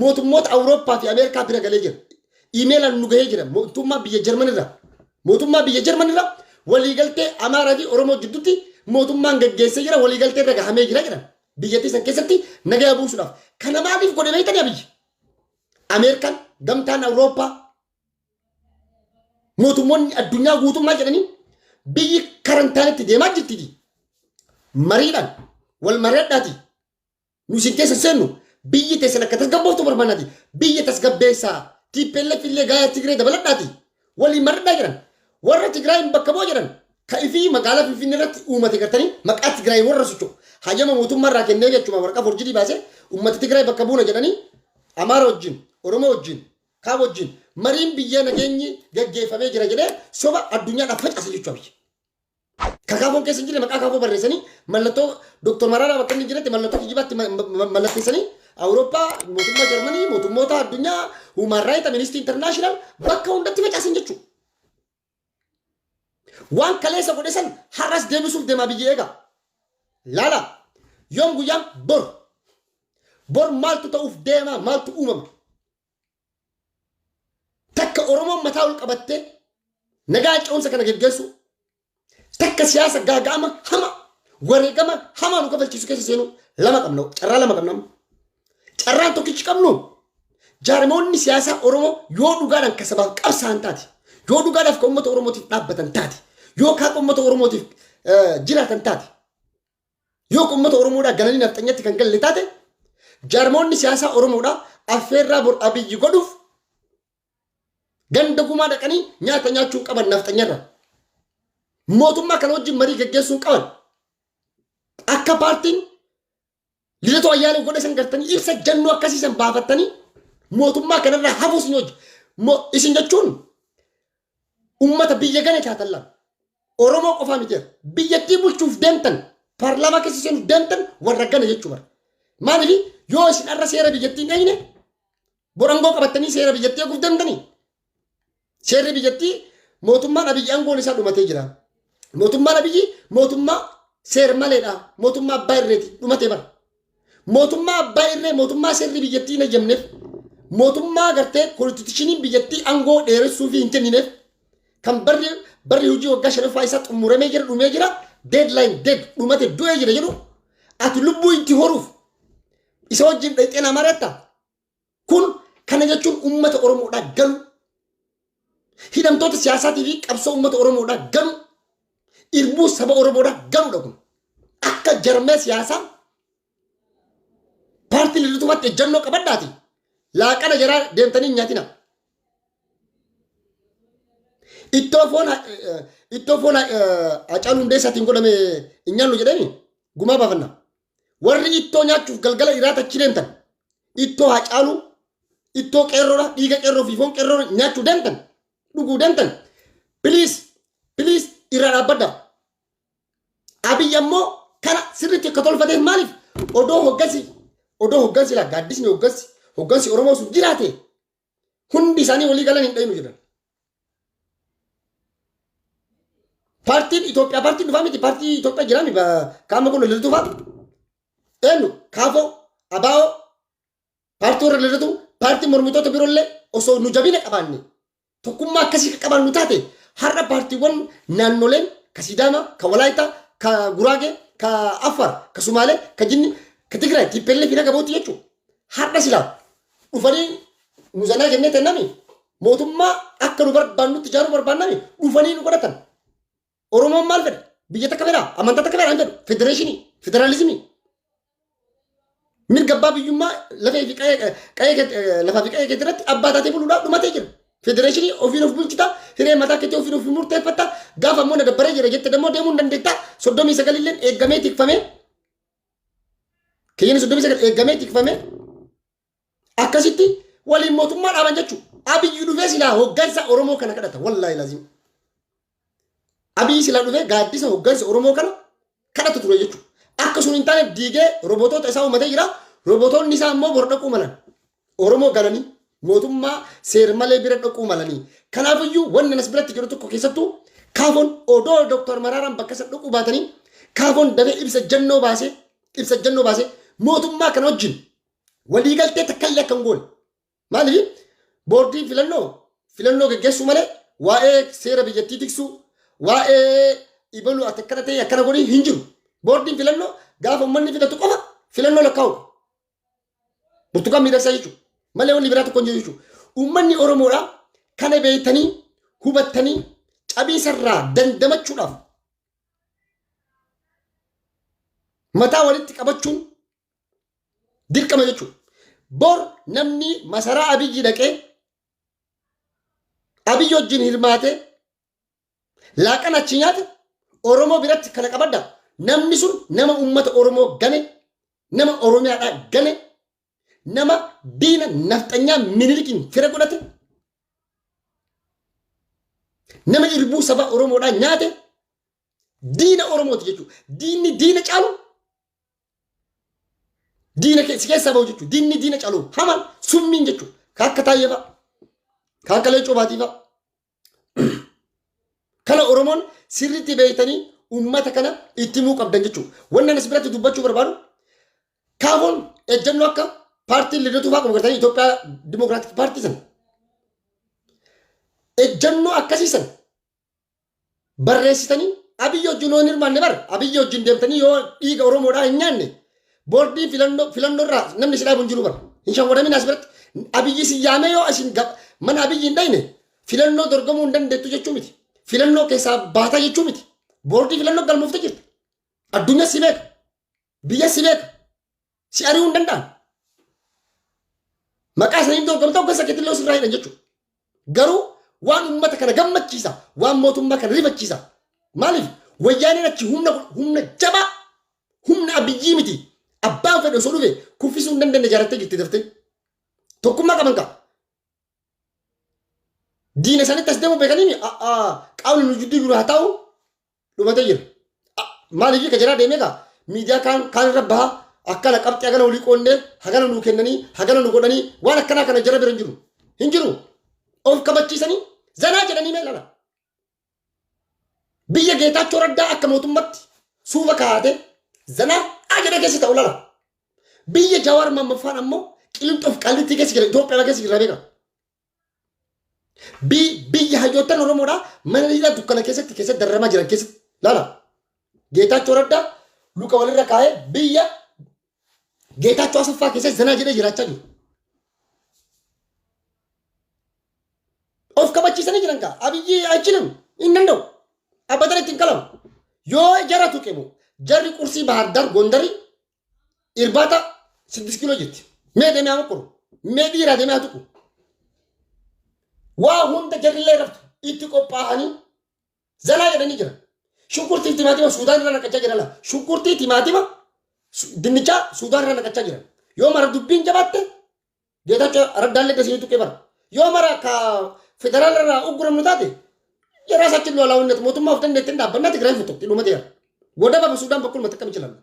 mootummoota Awurooppaa fi Ameerikaa bira galee jira. Iimeelaan nu gahee jira mootummaa biyya Jarman irraa. Mootummaa biyya Jarman irraa waliigaltee Amaaraa fi Oromoo jidduutti mootummaan gaggeessee jira, waliigaltee irra gahamee jira jedhan. Biyyattii san keessatti nagaa buusuudhaaf. Kana maaliif godhe beektanii Abiyyi? Ameerikaan, gamtaan Awurooppaa, mootummoonni addunyaa guutummaa jedhanii biyyi karantaanitti deemaa jirti. Mariidhaan wal mari'adhaati. Nu isin keessa seennu, biyyi teessan akka tasgabbooftu barbaannaati. Biyya tasgabbeessaa, TPLF illee gaaya Tigree dabaladhaati. Waliin mari'adhaa jedhan. Warra Tigraayin bakka bu'a jedhan. Ka ifii magaalaa Finfinnee irratti uumate gartanii maqaa Tigraay warra socho'u. Hayyama mootummaa irraa kennee jechuudha, waraqaa forjidii baasee uummata Tigraay bakka buuna jedhanii Amaara wajjin, Oromoo wajjin, Kaaba wajjin mariin biyya nageenyi gaggeeffamee jira jedhee soba addunyaadhaaf facaase jechuudha biyya. Ka kaafoon keessa hin jirre maqaa kaafoo barreessanii, mallattoo Dr. Mararaa bakka inni jiretti mallattoo kijibaatti mallatteessanii Awurooppaa, mootummaa Jarmanii, mootummoota addunyaa, Human Rights, Amnesty International bakka hundatti facaasan jechuudha. Waan kaleessa godhe san har'as deebisuuf deemaa biyya eega. Laala, yoom guyyaan bor. Bor maaltu ta'uuf deema, maaltu uumama? Takka Oromoon mataa ol qabattee nagaa ce'umsa kana geggeessu, takka siyaasa gaaga'ama hama, wareegama hamaa nu kafalchiisu keessa seenu lama qabna, carraa lama qabna. Carraan tokkichi qabnu, jaarmoonni siyaasaa Oromoo yoo dhugaadhaan ka sabaaf qabsaa'an taate, yoo dhugaadhaaf ka uummata Oromootiif dhaabbatan taate, yoo kaaka uummata Oromootiif jiraatan taate, yoo uummata Oromoodhaa galanii nafxanyatti kan galle taate, jaarmoonni siyaasaa Oromoodhaa affeerraa bor Abiyyi godhuuf ganda gumaa dhaqanii nyaata nyaachuu qaban nafxanyarra. Mootummaa kana wajjin marii geggeessuu qaban. Akka paartiin Lidatoo Ayyaalee godhe san gartanii ibsa jannoo akkasii san baafattanii mootummaa kanarraa hafuus ni hojii. Isin jechuun ummata biyya gane taatan lama. Oromoo qofaa miti. Biyyattii bulchuuf deemtan, paarlaamaa keessa seenuuf deemtan warra gane jechuu bara. Maaliif yoo isin har'a seera biyyattii hin eegne, bor aangoo qabattanii seera biyyattii eeguuf deemtanii? Seerri biyyattii mootummaan Abiyyi aangoon isaa dhumatee jira. Mootummaan Abiyyi mootummaa seer maleedha. Mootummaa abbaa irreeti, dhumatee bara. Mootummaa abbaa irree, mootummaa seerri biyyattii hin eeyyamneef, mootummaa gartee konstitushiniin biyyattii aangoo dheeressuu fi hin kennineef, kan barri hojii waggaa shanaffaa isaa xumuramee jira, dhumee jira, deadline dead, dhumate, du'ee jira jedhu, ati lubbuu itti horuuf isa wajjin dhayxee nama mari'atta. Kun kana jechuun uummata Oromoodhaa galu, hidhamtoota siyaasaatii fi qabsoo uummata Oromoodhaa galu, irbuu saba Oromoodhaa galuudha kun. Akka jarmee siyaasaa paartii Lidatumatti ejjennoo qabadhaati. Laaqana jaraa deemtanii hin nyaatina. Ittoo foon Hacaaluu Hundeessaatiin godhame hin nyaannu jedhanii gumaa baafanna. Warri ittoo nyaachuuf galgala iraata achi deemtan, ittoo Hacaaluu, ittoo qeerroodha, dhiiga qeerroo fi foon qeerroo nyaachuu deemtan, dhuguu deemtan, please, please, irraa dhaabbadha. Abiyyi ammoo kana sirriitti akka tolfateef, maaliif odoo hoggansi laa gaaddisni hoggansi Oromoo sun jiraate, hundi isaanii walii galan hin dhayinu jedhan. Paartiin Itoophiyaa paartiin dhufaa miti, paartii Itoophiyaa jiraami kaama kun loltuu fa'a. Eenyu, Kaafoo, Abaa'oo, paartii warra loltuu, paartii mormitoota biroollee osoo nu jabina qabaanne, tokkummaa akkasii kan qabaannu taate, har'a paartiiwwan naannoleen ka Sidaamaa, ka Walaayitaa, ka Guraagee, ka Affaar, ka Sumaalee, ka Jinni, ka Tigraay, TPLF fi Nagabooti jechuudha. Har'a silaa dhufanii nu zanaa jennee tennami, mootummaa akka nu barbaannutti ijaaruu barbaannami, dhufanii nu godhatan. Oromoon maal fedha? Biyya takka fedha? Amantaa takka fedha? Hin fedhu. Federeeshinii, federaalizimii. Mirga abbaa biyyummaa lafee fi qa'ee, lafaa fi qa'ee keetii irratti abbaa taatee buluudhaaf dhumatee jira. Federeeshinii ofiin of bulchita, hiree mataa keetii ofiin of murteeffatta, gaafa immoo na dabbaree jira jette dammoo deemuu hin dandeetta. 39 illee eeggamee tikfamee. Keeyyani 39 eeggamee tikfamee. Akkasitti waliin mootummaa dhaaban jechuudha. Abiyyi dhufee silaa hoggansa Oromoo kana kadhata. Wallaahi laziim. Abiyyi silaa dhufee gaaddisa hoggansa Oromoo kana kadhatu ture jechuudha. Akka sun hin taane diigee robotoota isaa uummatee jira. Robotoonni isaa immoo bor dhaquu malan. Oromoo galanii mootummaa seer malee bira dhaquu malanii. Kanaafiyyuu wanni as biratti jedhu tokko, keessattuu kaafoon, odoo Dooktar Maraaraan bakka isa dhaquu baatanii, kaafoon dafee ibsa jannoo baasee mootummaa kana wajjin waliigaltee takka illee akka hin goone. Maaliif boordiin filannoo filannoo geggeessuu malee waa'ee seera biyyattii tiksuu, waa'ee ibaluu ati akkana ta'e akkana godhii hin jiru. Boordiin filannoo gaafa uummanni filatu qofa filannoo lakkaa'u. Burtukaan miidhagsaa jechuudha. Malee wanni biraa tokko hin jiru jechuudha. Uummanni Oromoodhaa kana beektanii hubattanii cabiisarraa dandamachuudhaaf mataa walitti qabachuun dirqama jechuudha. Bor namni masaraa Abiyyi dhaqee Abiyyi wajjin hirmaatee laaqana achi nyaate Oromoo biratti kana qabadda. Namni sun nama uummata Oromoo gane, nama Oromiyaadhaa gane, nama diina nafxanyaa Minilikiin fira godhate, nama irbuu saba Oromoodhaa nyaate diina Oromooti jechuudha. Diinni diina caalu diina si keessaa bahu jechuudha. Diinni diina caalu hamaan summiin jechuudha. Ka akka Taayyee fa'a, ka akka Leencoo Baatii fa'a. Kana Oromoon sirriitti beektanii uummata kana itti himuu qabdan jechuudha. Wanni ani as biratti dubbachuu barbaadu kaafoon ejjennoo akka paartiin Lidatuu fa'aa qabu gartanii Itoophiyaa Dimokiraatik Paartii sana. Ejjennoo akkasii sana barreessitanii Abiyyi wajjin yoo hin hirmaanne bar Abiyyi wajjin deemtanii yoo dhiiga Oromoodhaa hin nyaanne boordii filannoo filannoo irraa namni si dhaabu hin jiru bar hin shawwadamin as biratti Abiyyi si yaamee yoo isin mana Abiyyi hin dhayne filannoo dorgomuu hin dandeettu jechuu miti filannoo keessaa baataa jechuu miti boordii filannoo galmoofte jirta addunyaa si beeka biyya si beeka si ari'uu hin danda'an. Maqaa isaanii dorgomta hoggansa keetti illee sirraa hidhan jechuudha. Garuu waan uummata kana gammachiisa, waan mootummaa kana rifachiisa. Maaliif wayyaaneen achi humna humna jabaa humna Abiyyii miti abbaan fedhe osoo dhufe kuffisuu hin dandeenye ijaarrattee jirti daftee. Tokkummaa qaban qaba. Diina isaanitti as deemu beekanii qaamni nu jidduu jiru haa ta'u dhumatee jira. Maaliif ka jaraa deemee kaa miidiyaa kaan kaan irra baha akkana qabxii hagana olii qoonnee hagana nuu kennanii hagana nu godhanii waan akkanaa kana jara bira hin jiru. Hin jiru. Of kabachiisanii zanaa jedhanii mee lala. Biyya Geetaachoo Raddaa akka mootummatti suufa kaa'atee zanaa aa jedhee keessa ta'u lala. Biyya Jawaar Maammaffaan ammoo Qilinxoof Qaallittii keessa jira Itoophiyaa keessa jira beeka. Biyya hayyoottan Oromoodhaa mana hidhaa dukkana keessatti keessatti dararamaa jiran keessatti laala. Geetaachoo Raddaa luka walirra kaa'ee biyya Geetaachoo Asaffaa keessatti zanaa jedhee jiraachaa jiru. Of kabachiisanii jiran kaa Abiyyi achilim hin danda'u. Abbatan ittiin qalamu. Yoo jara tuqemu jarri qursii Bahar Dar Gondarii irbaata 6 kiiloo jirti. Mee deemee haa mokkuru. Mee dhiiraa deemee haa tuqu. Waa hunda jarrillee raftu itti qophaa'anii zanaa jedhanii jira. Shunkurtii timaatima Suudaan irra naqachaa jira laa. Shunkurtii timaatima dinnichaa Suudaan irra naqachaa jira. Yoo mara dubbiin jabaatte Geetaachoo Raddaallee gasii tuqee bara. Yoo mara ka federaala irraa ugguramnu taate የራሳችን ሉዓላዊነት mootummaa of dandeettiin dhaabbannaa Tigraay fottoqxi dhumateera. Wadaba በሱዳን በኩል መጠቀም ይችላሉ።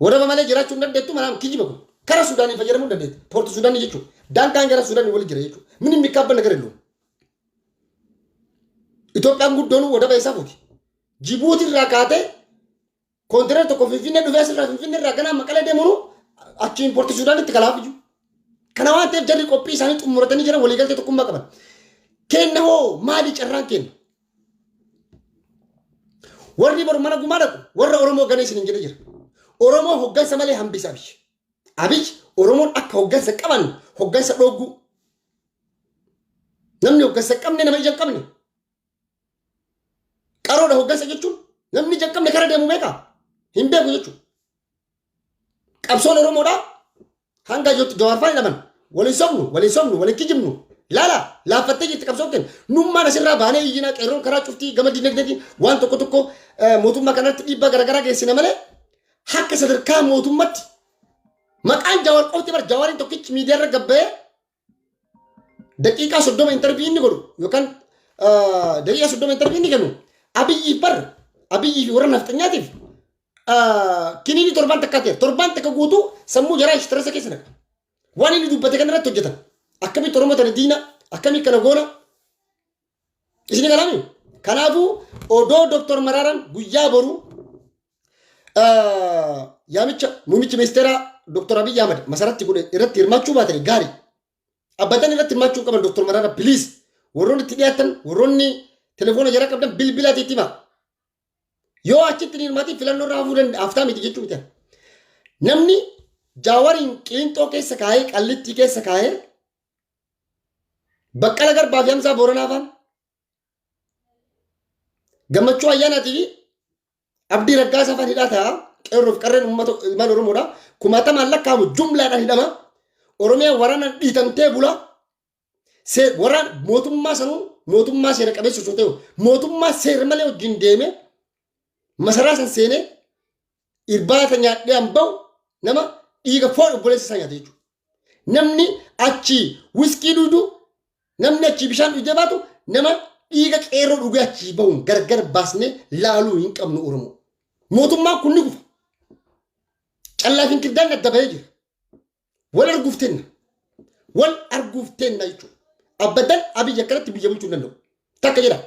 Wadaba malee jiraachuu hin dandeettu manaan kijiba kun. Kara Suudaanii fayyadamuu hin dandeettu. Poorti Suudaanii jechuudha. Daangaan gara Suudaanii wali jira jechuudha. ምንም የሚካበድ ነገር የለውም። Itoophiyaan guddoon wadaba isaa fuuti. Jibuuti irraa kaatee koontineer tokko Finfinnee dhufee asirraa Finfinnee irraa ganaa Maqalee deemuun achiin poorti Suudaanitti kalaaf iyyuu. Kana waan ta'eef jarri qophii isaanii xumuratanii jiran waliigaltee tokkummaa qaban. Kenna hoo maali carraan kenna? Warri boru mana gumaa dhaqu warra Oromoo ganee isin hin jedhe jira. Oromoo hoggansa malee hambisa Abiy. Abiy Oromoon akka hoggansa qaban hoggansa dhooggu. Namni hoggansa hin qabne nama ija hin qabne. Qaroodha hoggansa jechuun namni ija hin qabne kara deemu beekaa? Hin beeku jechuudha. Qabsoon Oromoodhaa hanga iyyootti Jawaar fa'aa hidhaman. Waliin sobnu, waliin sobnu, waliin kijibnu. Laala laaffattee jirti qabsoon keenya. Nummaan asirraa baanee iyyinaa qeerroon karaa cuftii gama dinagdeetiin waan tokko tokko mootummaa kanarratti dhiibbaa garaagaraa geessina malee akka sadarkaa mootummatti maqaan Jawaar qofti bar Jawaariin tokkichi miidiyaarra gabba'ee daqiiqaa 30 interview inni godhu yookaan daqiiqaa 30 interview inni kennu Abiyyiif bar Abiyyii fi warra nafxanyaatiif kiniinii torbaan takkaa ta'e torbaan takka guutuu sammuu jaraa stress keessa naqa. Waan inni dubbate kana irratti hojjetan. Akkamitti Oromoo tana diina akkamii kana goona isin galaami. Kanaafuu odoo Dooktor Maraaraan guyyaa boruu yaamicha muummichi ministeeraa Dooktor Abiyyi Ahmad masaratti godhe irratti hirmaachuu baatanii gaarii. Abbatan irratti hirmaachuu qaban Dooktor Maraara please warroonni itti dhiyaatan warroonni telefoona jara qabdan bilbilaati itti himaa. Yoo achitti hin hirmaatin filannoo irraa hafuu danda'a haftaa miti jechuu miti. Namni Jaawariin Qilinxoo keessa kaa'ee, Qallittii keessa kaa'ee, Baqqala Garbaa fi Hamzaa Booranaa faan, Gammachuu Ayyaanaatii fi Abdii Raggaasaa faan hidhaa ta'a. Qeerroof qarreen uummata ilmaan Oromoodha. Kumaatamaan lakkaa'amu jumlaadhaan hidhama. Oromiyaa waraanaan dhiitamtee bula. Waraan mootummaa sanuu mootummaa seera qabeessa osoo ta'e mootummaa seera malee wajjin deemee masaraa san seenee irbaata nyaadhee an bahu nama dhiiga foon obboleessa isaa nyaate jechuudha. Namni achii wiskii dhugdu, namni achii bishaan dhugdee baatu, nama dhiiga qeerroo dhugee achii bahuun gargar baasnee laaluu hin qabnu Oromoo. Mootummaan kun ni kufa. Callaa fi kirdaan adda bahee jira. Wal arguuf tenna. Wal arguuf tenna jechuudha. Abbadan Abiyyi akkanatti biyya bulchuu hin danda'u. Takka jedha.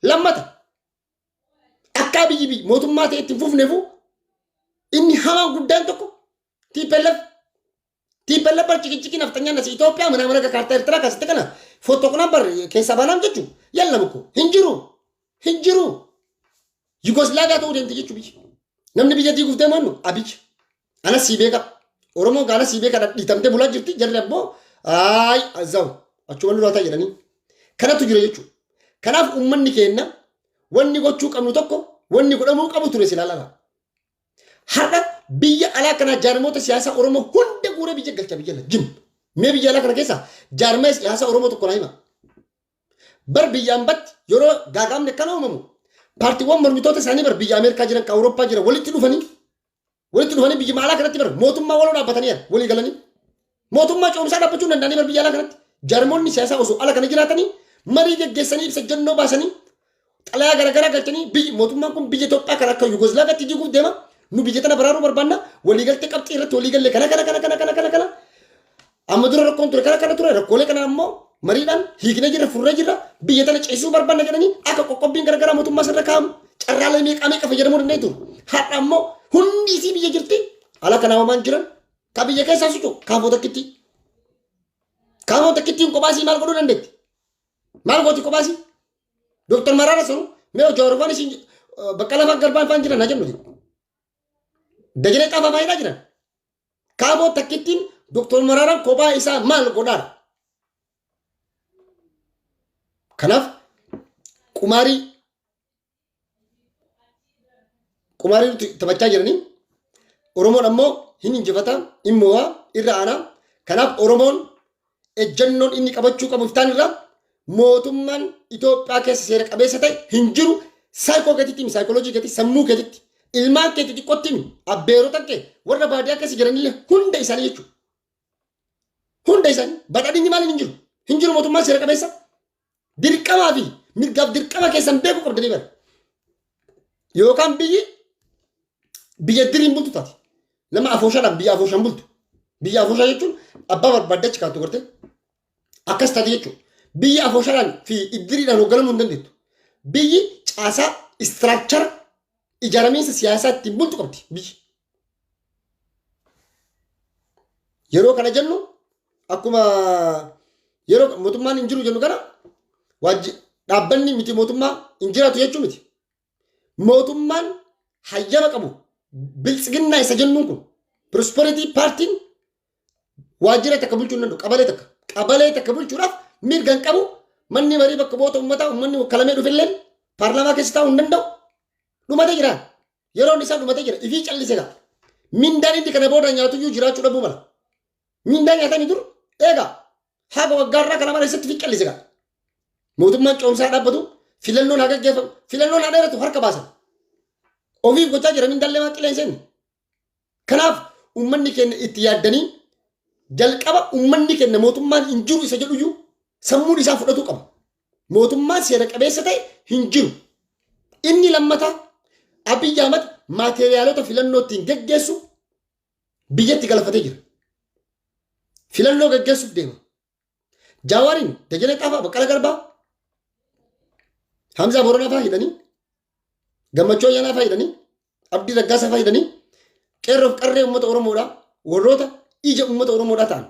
Lammata akka Abiyyi biyya mootummaa ta'e itti hin fufneefu inni hamaan guddaan tokko TPLF. TPLF bar ciqiciqii nafxanyaan asi Itoophiyaa mana mana kaartaa Eertiraa kaasitti kana fotoqnaan bar keessaa baanaam jechuun yalla mukko hin jiru hin jiru. Yugoslaaviyaa ta'uu deemte jechuun biyyi. Namni biyya diiguuf deemu eenyu? Abiyyi. Anas sii beeka. Oromoon gaana sii beeka dhadhiitamtee bulaa jirti. Jarri abboo ayi azaw achuma nurraa ta'a jedhanii. Kanatu jira jechuudha. Kanaaf uummanni keenya wanni gochuu qabnu tokko wanni godhamuu qabu ture silaa lala. Har'a biyya alaa kanaa jaarmoota siyaasaa Oromoo hunda guuree biyya galcha biyya jim. Mee biyya alaa kana keessa jaarmee siyaasaa Oromoo tokko naa hima. Bar biyya ambatti yeroo gaagaamni akkana uumamu paartiiwwan mormitoota isaanii bar biyya Ameerikaa jiran ka Awurooppaa jiran walitti dhufanii biyya alaa kanatti bar mootummaa waloo dhaabbatanii walii galanii mootummaa ce'umsaa dhaabbachuu hin danda'anii. Bar biyya alaa kanatti jaarmoonni siyaasaa osoo ala kana jiraatanii marii geggeessanii, ibsa jannoo baasanii, xalayaa garaagaraa galchanii, biyyi mootummaan kun biyya Itoophiyaa kan akka Yugoslaaviyaatti jiguuf deema, nu biyya tana baraaruu barbaanna, waliigaltee qabxii irratti waliigallee kana kana kana kana kana kana kana amma dura rakkoon ture kana kana ture, rakkoolee kana ammoo mariidhaan hiiknee jirra, furree jirra, biyya tana ceesisuu barbaanna jedhanii akka qoqqobbiin garaagaraa mootummaa sirra kaa'amu carraalee meeqaa meeqa fayyadamuu danda'e ture. Har'a ammoo hundi isii biyya jirti, ala kanaa homaan jiran ka biyya keessaa sucu kaafoo takkitti. Kaafoo takkittiin kophaasii maal godhuu dandeetti? Maal gooti kophaasii? Dooktar Maraara sunu mee Jawaar faan isin Baqqalaa faan Garbaan faan jiran haa jennuti. Dajanee Xaafaa faayidaa jiran. Kaafoo takkittiin Dooktar Maraaraan kophaa isaa maal godhaadha? Kanaaf qumaarii nuti taphachaa jiranii Oromoon ammoo hin injifata, hin mo'aa, irra aanaa. Kanaaf Oromoon ejjennoon inni qabachuu qabu iftaan irraa mootummaan Itoophiyaa keessa seera qabeessa ta'e hin jiru. Saayikoo keetitti himi, saayikooloojii keetitti, sammuu keetitti, ilmaan keetti xiqqootti himi, abbeerota kee warra baadiyyaa keessa jiranillee hunda isaanii jechuudha. Hunda isaanii badhaadhinni maaliin hin jiru? Hin jiru mootummaan seera qabeessa. Dirqamaa fi mirgaaf dirqama keessan beekuu qabdanii bara. Yookaan biyyi biyya diriin bultu taate. Nama afooshaadhaan biyya afooshaan bultu. Biyya afooshaa jechuun abbaa barbaadde achi kaattu gartee. Akkas taate jechuudha. Biyyi afooshaadhaan fi iddiriidhaan hoogganamuu hin dandeettu. Biyyi caasaa structure ijaaramiinsa siyaasaa ittiin bultu qabdi biyyi. Yeroo kana jennu, akkuma yeroo mootummaan hin jiru jennu kana, dhaabbanni miti mootummaa hin jiraatu jechuu miti. Mootummaan hayyama qabu biltsiginnaa isa jennuun kun, Prosperity Partyn, waajjira takka bulchuu hin danda'u. Qabalee takka. Qabalee takka bulchuudhaaf mirga hin qabu. Manni marii bakka bu'oota uummataa uummanni wakkalamee dhufillee paarlaamaa keessa taa'uu hin danda'u. Dhumatee jira. Yeroon isaa dhumatee jira. Ifii callise gaa. Mindaan inni kana booda nyaatuyyuu jiraachuu dhabuu mala. Mindaa nyaatanii dur eegaa haga waggaarraa kana mala isatti fi callise gaa. Mootummaan ce'umsaa dhaabbatu, filannoon haa gaggeeffamu, filannoon haa dheeratu, harka baasan. Ofiif gochaa jira mindaallee waan qilleensa inni. Kanaaf uummanni keenya itti yaaddanii, jalqaba uummanni keenya mootummaan hin jiru isa jedhuyyuu sammuun isaa fudhatuu qaba. Mootummaan seera qabeessa ta'e hin jiru. Inni lammataa, Abiyyi Ahmad maateriyaalota filannoo ittiin geggeessu biyyatti galfatee jira. Filannoo geggeessuuf deema. Jawaariin, Dajanee Xaafaa, Baqqala Garbaa, Hamzaa Boronaa fa'aa hidhanii, Gammachuu Ayyaanaa fa'aa hidhanii, Abdii Raggaasaa fa'aa hidhanii, qeerroof qarree uummata Oromoodhaa warroota ija uummata Oromoodhaa ta'an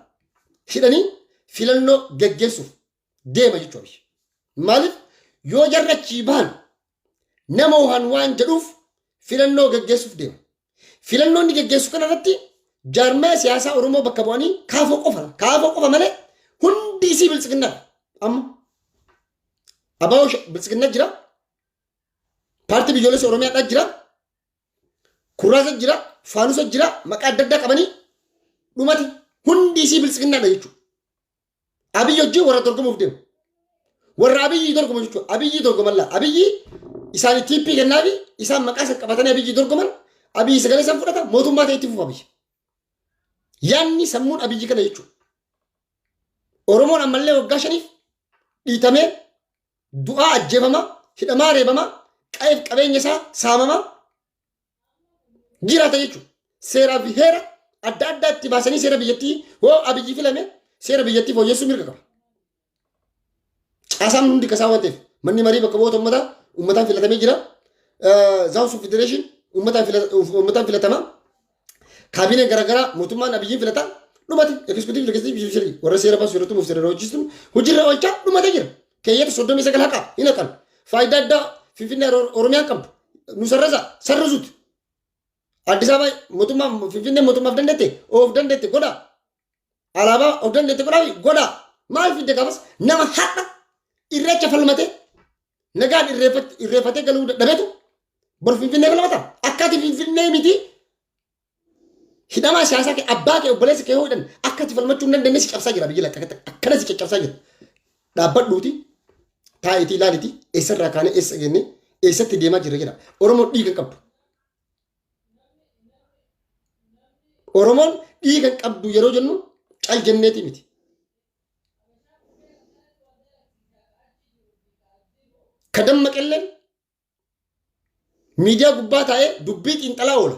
hidhanii filannoo geggeessuuf deema jechuudha. Maaliif yoo jarri achii bahan nama waan jedhuuf filannoo geggeessuuf deema. Filannoo inni geggeessu kana irratti jaarmaya siyaasaa Oromoo bakka bu'anii kaafoo qofa kaafoo qofa malee hundi isii biltsiginnaa amma abaa'oo biltsiginnaa jira. Paartii biyyoolessa Oromiyaadhaa jira. Kurraasa jira. Faanusa jira. Maqaa adda addaa qabanii dhumati hundi isii biltsiginnaadha jechuudha. Abiyyi wajjin warra dorgomuuf deemu. Warra Abiyyi dorgomu jechuudha. Abiyyi dorgoman laa. Abiyyi isaanii tiippii kennaafi isaan maqaa san qabatanii Abiyyi dorgoman Abiyyi sagalee san fudhata mootummaa ta'e itti fufa biyya. Yaanni sammuun Abiyyi kana jechuudha. Oromoon ammallee waggaa shaniif dhiitamee du'aa ajjeefamaa hidhamaa reebamaa qa'eef qabeenya isaa saamamaa jiraata jechuudha. Seeraa fi heera adda addaa itti baasanii seera biyyattii hoo Abiyyi filame seera biyyattii fooyyessuu mirga qaba. Caasaan hundi kasaa waan ta'eef manni marii bakka bu'oota uummataa uummataan filatamee jira. House of Federation uummataan filatama. Kaabineen garaagaraa mootummaan Abiyyiin filata. Dhumate executive legislative judiciary warra seera baasu yeroo tumuuf seera raawwachiistuun hojiirra oolchaa dhumate jira. Keeyyata 39 haqa hin haqan. Faayidaa addaa Finfinnee Oromiyaan qabdu. Nu sarraza sarrisuuti. Addis Ababa mootummaa Finfinnee mootummaaf dandeette of dandeette godha. Alaabaa of dandeette godhaa godha. Maal fidde gaafas nama hadha irreecha falmate nagaan irreeffatee galuu dadhabetu bor Finfinnee falmata. Akka ati Finfinnee miti hidhamaa siyaasaa kee abbaa kee obboleessa kee hoo hidhan akka ati falmachuu hin dandeenye si cabsaa jira biyya lakka akkana si caccabsaa jira. Dhaabbadhuuti taa'itii ilaalitii eessarraa kaanee eessa geenne eessatti deemaa jirra jedha. Oromoon dhiiga hin qabdu. Oromoon dhiiga hin qabdu yeroo jennu cal jenneeti miti. Ka dammaqelleen miidiyaa gubbaa taa'ee dubbii xiinxalaa oola.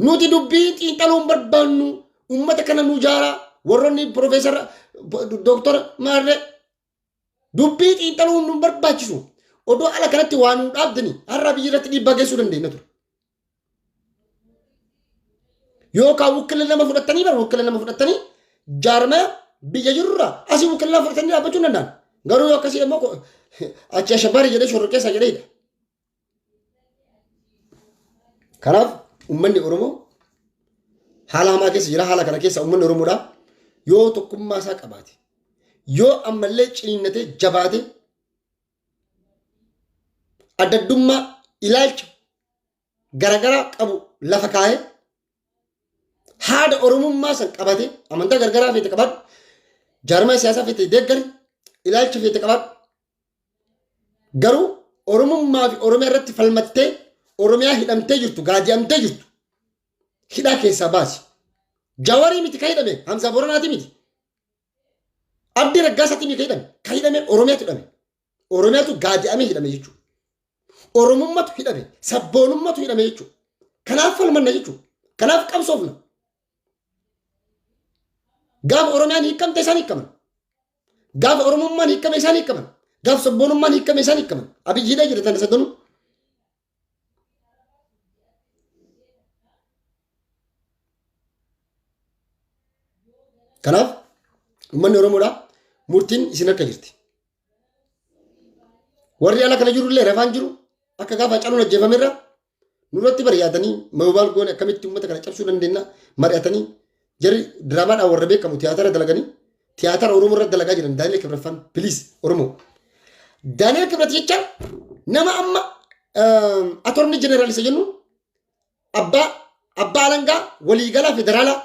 Nuti dubbii xiinxaluu hin barbaannu. Uummata kana nu jaaraa warroonni piroofeesara dooktora maarree dubbii xiinxaluu nu barbaachisu. Odoo ala kanatti waa nu dhaabdani har'a biyya irratti dhiibbaa geessuu dandeenya ture. Yookaan wukkila nama fudhattanii bara wukkila nama fudhattanii jaarmaya biyya jirurraa asii wukkila nama fudhatanii dhaabbachuu hin danda'an. Garuu yoo akkasii immoo achi ashabbaari jedhee shororkeessaa jedhee hidha. Kanaaf uummanni Oromoo haala hamaa keessa jira. Haala kana keessa uummanni Oromoodhaa yoo tokkummaa isaa qabaate yoo ammallee ciniinnatee jabaate addaddummaa ilaalcha garagaraa qabu lafa kaa'ee haada Oromummaa san qabatee amantaa garagaraa feete qabaadhu jaarmaa siyaasaa feete deeggari ilaalcha feete qabaadhu garuu Oromummaa fi Oromiyaa irratti falmattee Oromiyaa hidhamtee jirtu gaadi'amtee jirtu hidhaa keessaa baasi. Jawarii miti ka hidhame Hamzaa Booranaati miti. Abdii Raggaasaati miti ka hidhame ka hidhame Oromiyaatu hidhame. Oromiyaatu gaadi'amee hidhame jechuudha. Oromummatu hidhame sabboonummatu hidhame jechuudha. Kanaaf falmanna jechuudha. Kanaaf qabsoofna. Gaafa Oromiyaan hiikamte isaan hiikaman. Gaafa Oromummaan hiikame isaan hiikaman. Gaafa sabboonummaan hiikame isaan hiikaman. Abiyyi hidhee jira tana sadanuu. Kanaaf uummanni Oromoodhaa murtiin isin harka jirti. Warri ala kana jirullee rafaan jiru akka gaafa Hacaaluun ajjeefamerra nurratti bari'atanii moobaal goone akkamitti uummata kana cabsuu dandeenya mari'atanii jarri diraamaadhaan warra beekamu tiyaatara dalaganii tiyaatara Oromoo irratti dalagaa jiran Daani'el Kibraffaan piliis Oromoo. Daani'el Kibrat jecha nama amma atorni jeneraal isa jennu abbaa abbaa alangaa waliigalaa federaalaa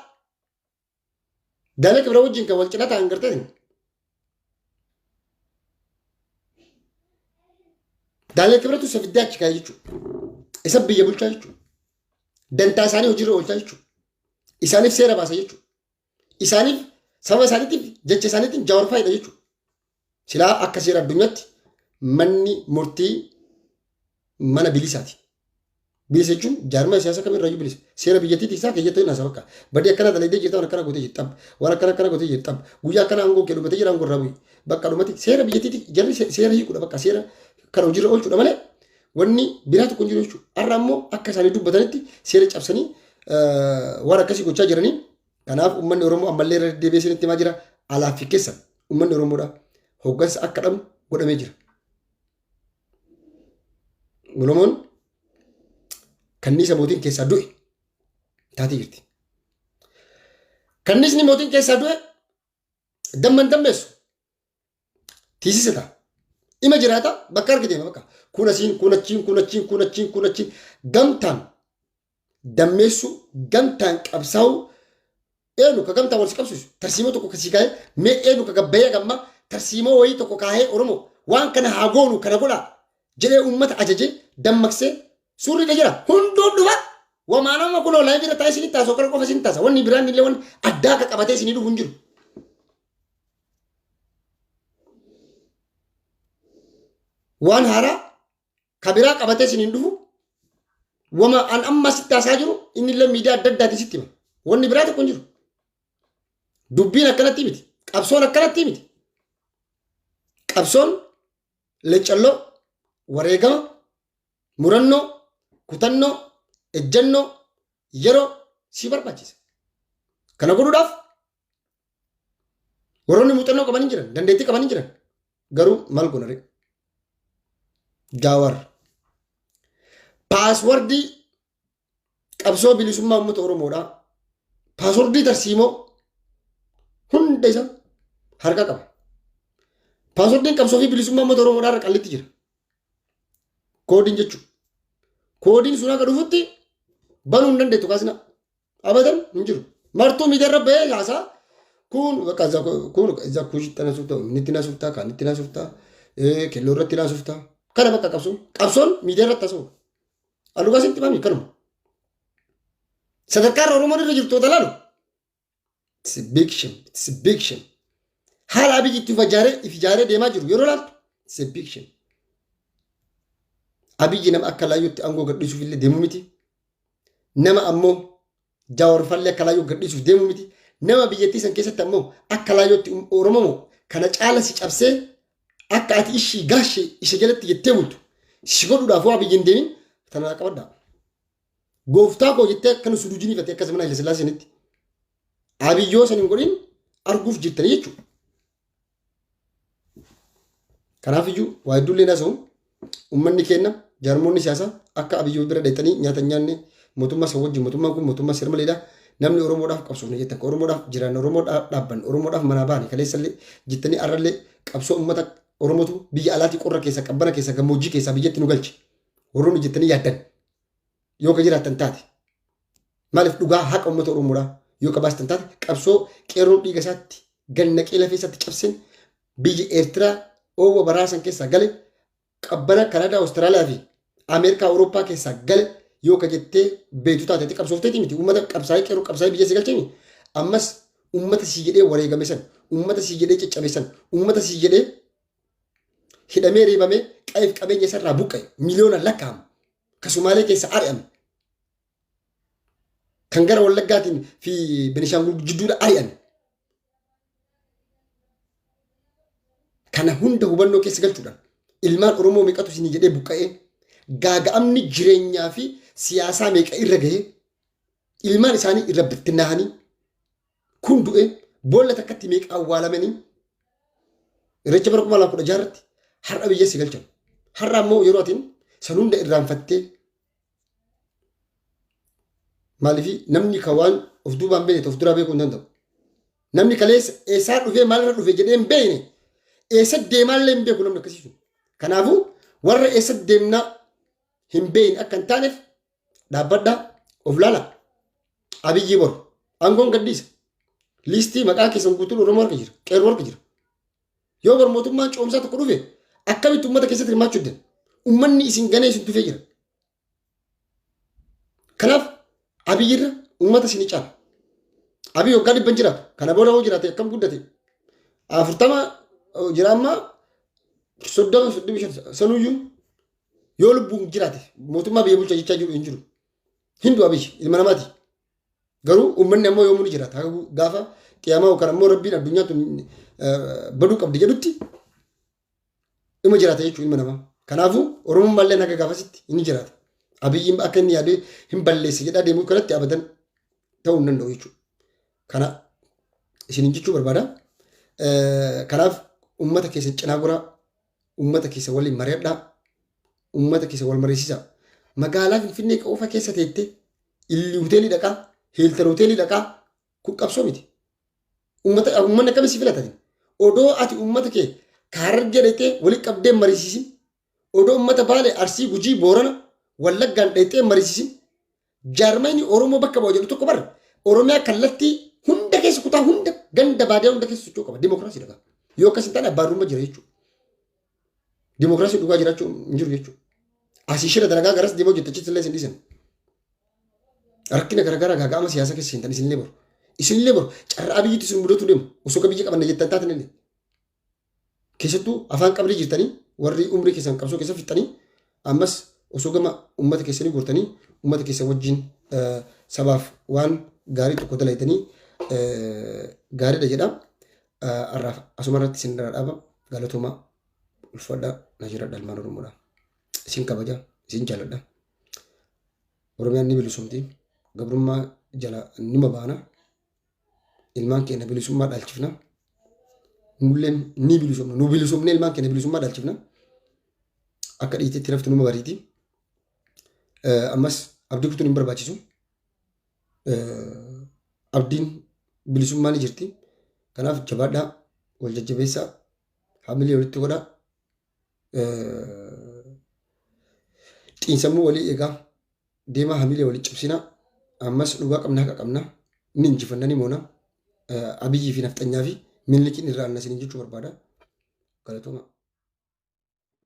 Daani'el Kibrat wajjin kan wal cinaa ta'an gartee Daani'el Kibratu isa fiddee achi kaa'e jechuudha. Isa biyya bulchaa jechuudha. Dantaa isaanii hojiirra oolchaa jechuudha. Isaaniif seera baasa jechuudha. Isaaniif saba isaaniitiif jecha isaaniitiin Jawaar faayida jechuudha. Silaa akka seera addunyaatti manni murtii mana bilisaati. Bilisa jechuun jaarmaa siyaasa kamirrayyuu bilisa. Seera biyyattiitii isaa keeyyattuu hin haasa bakka. Badii akkana dalaydee jirta waan akkana gootee jirta. Waan akkana akkana gootee jirta. Guyyaa akkana aangoo kee dhumatee jira aangoo irraa bu'i. Bakka dhumati seera biyyattiitii jarri seera hiikuudha bakka seera kan hojiirra oolchuudha malee wanni biraa tokko hin jiru jechuudha. Har'a ammoo akka isaanii dubbatanitti seera cabsanii waan akkasii gochaa jiranii. Kanaaf uummanni Oromoo ammallee irra deddeebi'ee isinitti himaa jira. Alaaf fi keessa uummanni Oromoodha. Hoggansa akka dhabu godhamee jira. Oromoon Kanniisa mootiin keessaa du'e taatee jirti. Kanniisni mootiin keessaa du'e damman dammeessu tiisisa ta'a. Ima jiraata bakka arge deema bakka. Kun asiin kun achiin kun achiin kun achiin kun achiin gamtaan dammeessuu gamtaan qabsaa'uu eenu ka gamtaan wal si qabsiisu tarsiimoo tokko kasii kaa'ee mee eenu ka gabbayee gamma tarsiimoo wayii tokko kaahee Oromoo waan kana haa goonu kana godhaa jedhee uummata ajajee dammaqsee suurri irra jira hunduun dhufa wamaa nama kunoo laayivii irra taa'ee isinitti haasa'u kana qofa isinitti haasa wanni biraan illee wanni addaa akka qabatee isinii dhufu hin jiru. Waan haaraa ka biraa qabatee isiniin dhufu wama an amma sitti haasaa jiru inni illee miidiyaa adda addaatiin sitti hima. Wanni biraa tokko hin jiru. Dubbiin akkanatti miti. Qabsoon akkanatti miti. Qabsoon leccalloo, wareegama, murannoo, kutannoo, ejjennoo, yeroo si barbaachisa. Kana godhuudhaaf warroonni muuxannoo qaban hin jiran, dandeettii qaban hin jiran. Garuu maal goona ree? Jaawar. Paaswardii qabsoo bilisummaa uummata Oromoodhaa. Paaswardii tarsiimoo hunda isa harka qaba. Paaswordiin qabsoo fi bilisummaa uummata Oromoodhaa irra qallitti jira. Koodiin jechuudha. Koodiin sun akka dhufutti banuu hin dandeettu kaasina. Abadan hin jiru. Martuu miidiyaa irra bahee haasaa kun bakka kun isa kushitti na sufta, inni na sufta, kan itti na sufta, kelloo irratti na sufta. Kana bakka qabsoon. Qabsoon miidiyaa irratti haasa'u. Alugaa sitti mami kanuma. Sadarkaa irra Oromoon irra jirtu laalu. It's a big shame. It's a big shame. Haala Abiyyi itti if ijaaree deemaa jiru yeroo laaltu it's a big shame. Abiyyi nama akka laayyootti aangoo gadhiisuuf illee deemu miti. Nama ammoo Jawaar fallee akka laayyoo gadhiisuuf deemu miti. Nama biyyattii san keessatti ammoo akka laayyootti Oromoo kana caala si cabsee akka ati ishii gaashee isa jalatti jettee bultu si godhuudhaaf waa biyya hin deemin tanaa qabadhaa. Gooftaa koo jettee akkana suduujiniifate akka zamana Haile Sillaasee Abiyyoo san hin godhin arguuf jirtanii jechuudha. Kanaafiyyuu waa hedduullee naasa'u uummanni keenya jaarmoonni siyaasaa akka Abiyyoo bira dheexanii nyaata hin nyaanne mootummaa san wajjin mootummaan kun mootummaa seera maleedha. Namni Oromoodhaaf qabsoofne jettan Oromoodhaaf jiraanne Oromoodhaaf dhaabbanne Oromoodhaaf manaa baane kaleessallee jettanii arrallee qabsoo uummata Oromootu biyya alaatii qorra keessa qabbana keessa gammoojjii keessaa biyyatti nu galche. Warroonni jettanii yaaddan yoo ka jiraattan taate maaliif dhugaa haqa uummata Oromoodhaa yoo ka baastan taate qabsoo qeerroon dhiiga isaatti gannaqee lafee isaatti cabseen biyya Eertiraa oowwa baraasan keessaa gale qabbana Kanadaa Awustiraaliyaa fi Ameerikaa Awurooppaa keessaa gale yoo ka jettee beektu taate ati qabsoofteeti miti uummata qabsaa'ee qeerroo qabsaa'ee biyya si galcheemi ammas uummata sii jedhee wareegame san uummata sii jedhee caccabe san uummata sii jedhee hidhamee reebamee qa'eef qabeenya isarraa buqqa'e miliyoona lakkaa'amu ka Sumaalee keessa ari'ame kan gara Wallaggaatiin fi Benishaangul jidduudha ari'ame. Kana hunda hubannoo keessa galchuudhaan ilmaan Oromoo meeqatu isinii jedhee buqqa'ee gaaga'amni jireenyaa fi siyaasaa meeqa irra gahee ilmaan isaanii irra bittinnaa'anii kun du'e boolla takkatti meeqa awwaalamanii irreecha bara 2016 irratti har'a biyya si galchan. Har'a ammoo yeroo atiin san hunda irraanfattee maaliif namni ka waan of duubaan beekne of duraa beekuu hin danda'u. Namni kaleessa eessaa dhufee maalirra dhufe jedhee hin beekne eessa deemaallee hin beeku namni akkasii sun. Kanaafuu warra eessa deemnaa hin beekne akka hin taaneef dhaabbadhaa of laala. Abiyyi boru aangoon gadhiisa. Liistii maqaa keessan guutuun Oromoo harka jira. Qeerroo harka jira. Yoo bar mootummaan coomsaa tokko dhufe akkamitti uummata keessatti hirmaachuu dandeenya? Uummanni isin ganee isin tufee jira. Kanaaf Abiyyirra uummata isin caala. Abiy waggaa dhibban jiraatu. Kana booda hoo jiraate akkam guddate? 40 jira amma 30 35 sanuyyuu yoo lubbuun jiraate mootummaa biyya bulcha jechaa jiru hin jiru. Hindu Abiy ilma namaati. Garuu uummanni ammoo yoomuu ni jiraata. Haga gaafa qiyaamaa yookaan ammoo rabbiin addunyaa tun baduu qabdi jedhutti ima jiraata jechuudha ilma namaa. Kanaafuu Oromummaa illee haga gaafasitti ni jiraata. Abiyyiin akka inni yaadee hin balleesse jedhaa deemuu kanatti abadan ta'uu hin danda'u jechuudha. Kana isiniin jechuu barbaada. Kanaaf uummata keessa cinaa goraa, uummata keessa waliin mari'adhaa, uummata keessa wal mariisisaa. Magaalaa Finfinnee qofa keessa teettee Illi hoteelii dhaqaa, Hiiltan hoteelii dhaqaa kun qabsoo miti. Uummata uummanni akkamii si filatani? Odoo ati uummata kee Harargee dhaqxee walitti qabdee mariisisin. Odoo uummata Baalee, Arsii, Gujii, Boorana, Wallaggaan dhaqxee mariisisin. Jaarmayni Oromoo bakka bu'a jedhu tokko bara Oromiyaa kallattii hunda keessa kutaa hunda ganda baadiyaa hunda keessa socho'uu qaba. Dimookiraasii dhagaa. Yoo akkas hin taane abbaan jira jechuudha. Dimookiraasii dhugaa jiraachuu hin jiru jechuudha. Asii shira dalagaa garas deemaa hojjette achitti illee isin dhiisan. Rakkina garaagaraa gaaga'ama siyaasaa keessa seentan isinillee boru. Isinillee boru carraa biyyitti isin mudatu deemu osoo biyya qabanne jettan taatan illee. Keessattuu afaan qabrii jirtanii warri umrii keessan qabsoo keessa fixxanii ammas osoo gama uummata keessanii gortanii uummata keessan wajjin sabaaf waan gaarii tokko dalaydanii gaariidha jedha. Har'aaf asuma irratti isin irraa dhaaba. Galatoomaa ulfaadhaa na jiraadha ilmaan Oromoodha. Isin kabaja, isin jaaladha. Oromiyaan ni bilisomti. Gabrummaa jala nima baana. Ilmaan keenya bilisummaa dhaalchifna. Nulleen ni bilisomna. Nu bilisomnee ilmaan keenya bilisummaa dhaalchifna. Akka dhiitetti lafti numa bariiti. Ammas abdii kutuun hin barbaachisu. Abdiin bilisummaa ni jirti. Kanaaf jabaadhaa, wal jajjabeessaa, hamilee walitti godhaa. Xiinsammuu walii eegaa, deemaa hamilee walii cabsinaa. Ammas dhugaa qabna haqa qabna. Ni injifanna ni moona. Abiyyii fi nafxanyaa fi Minilikiin irraa anna isiniin jechuu barbaada. Galatooma.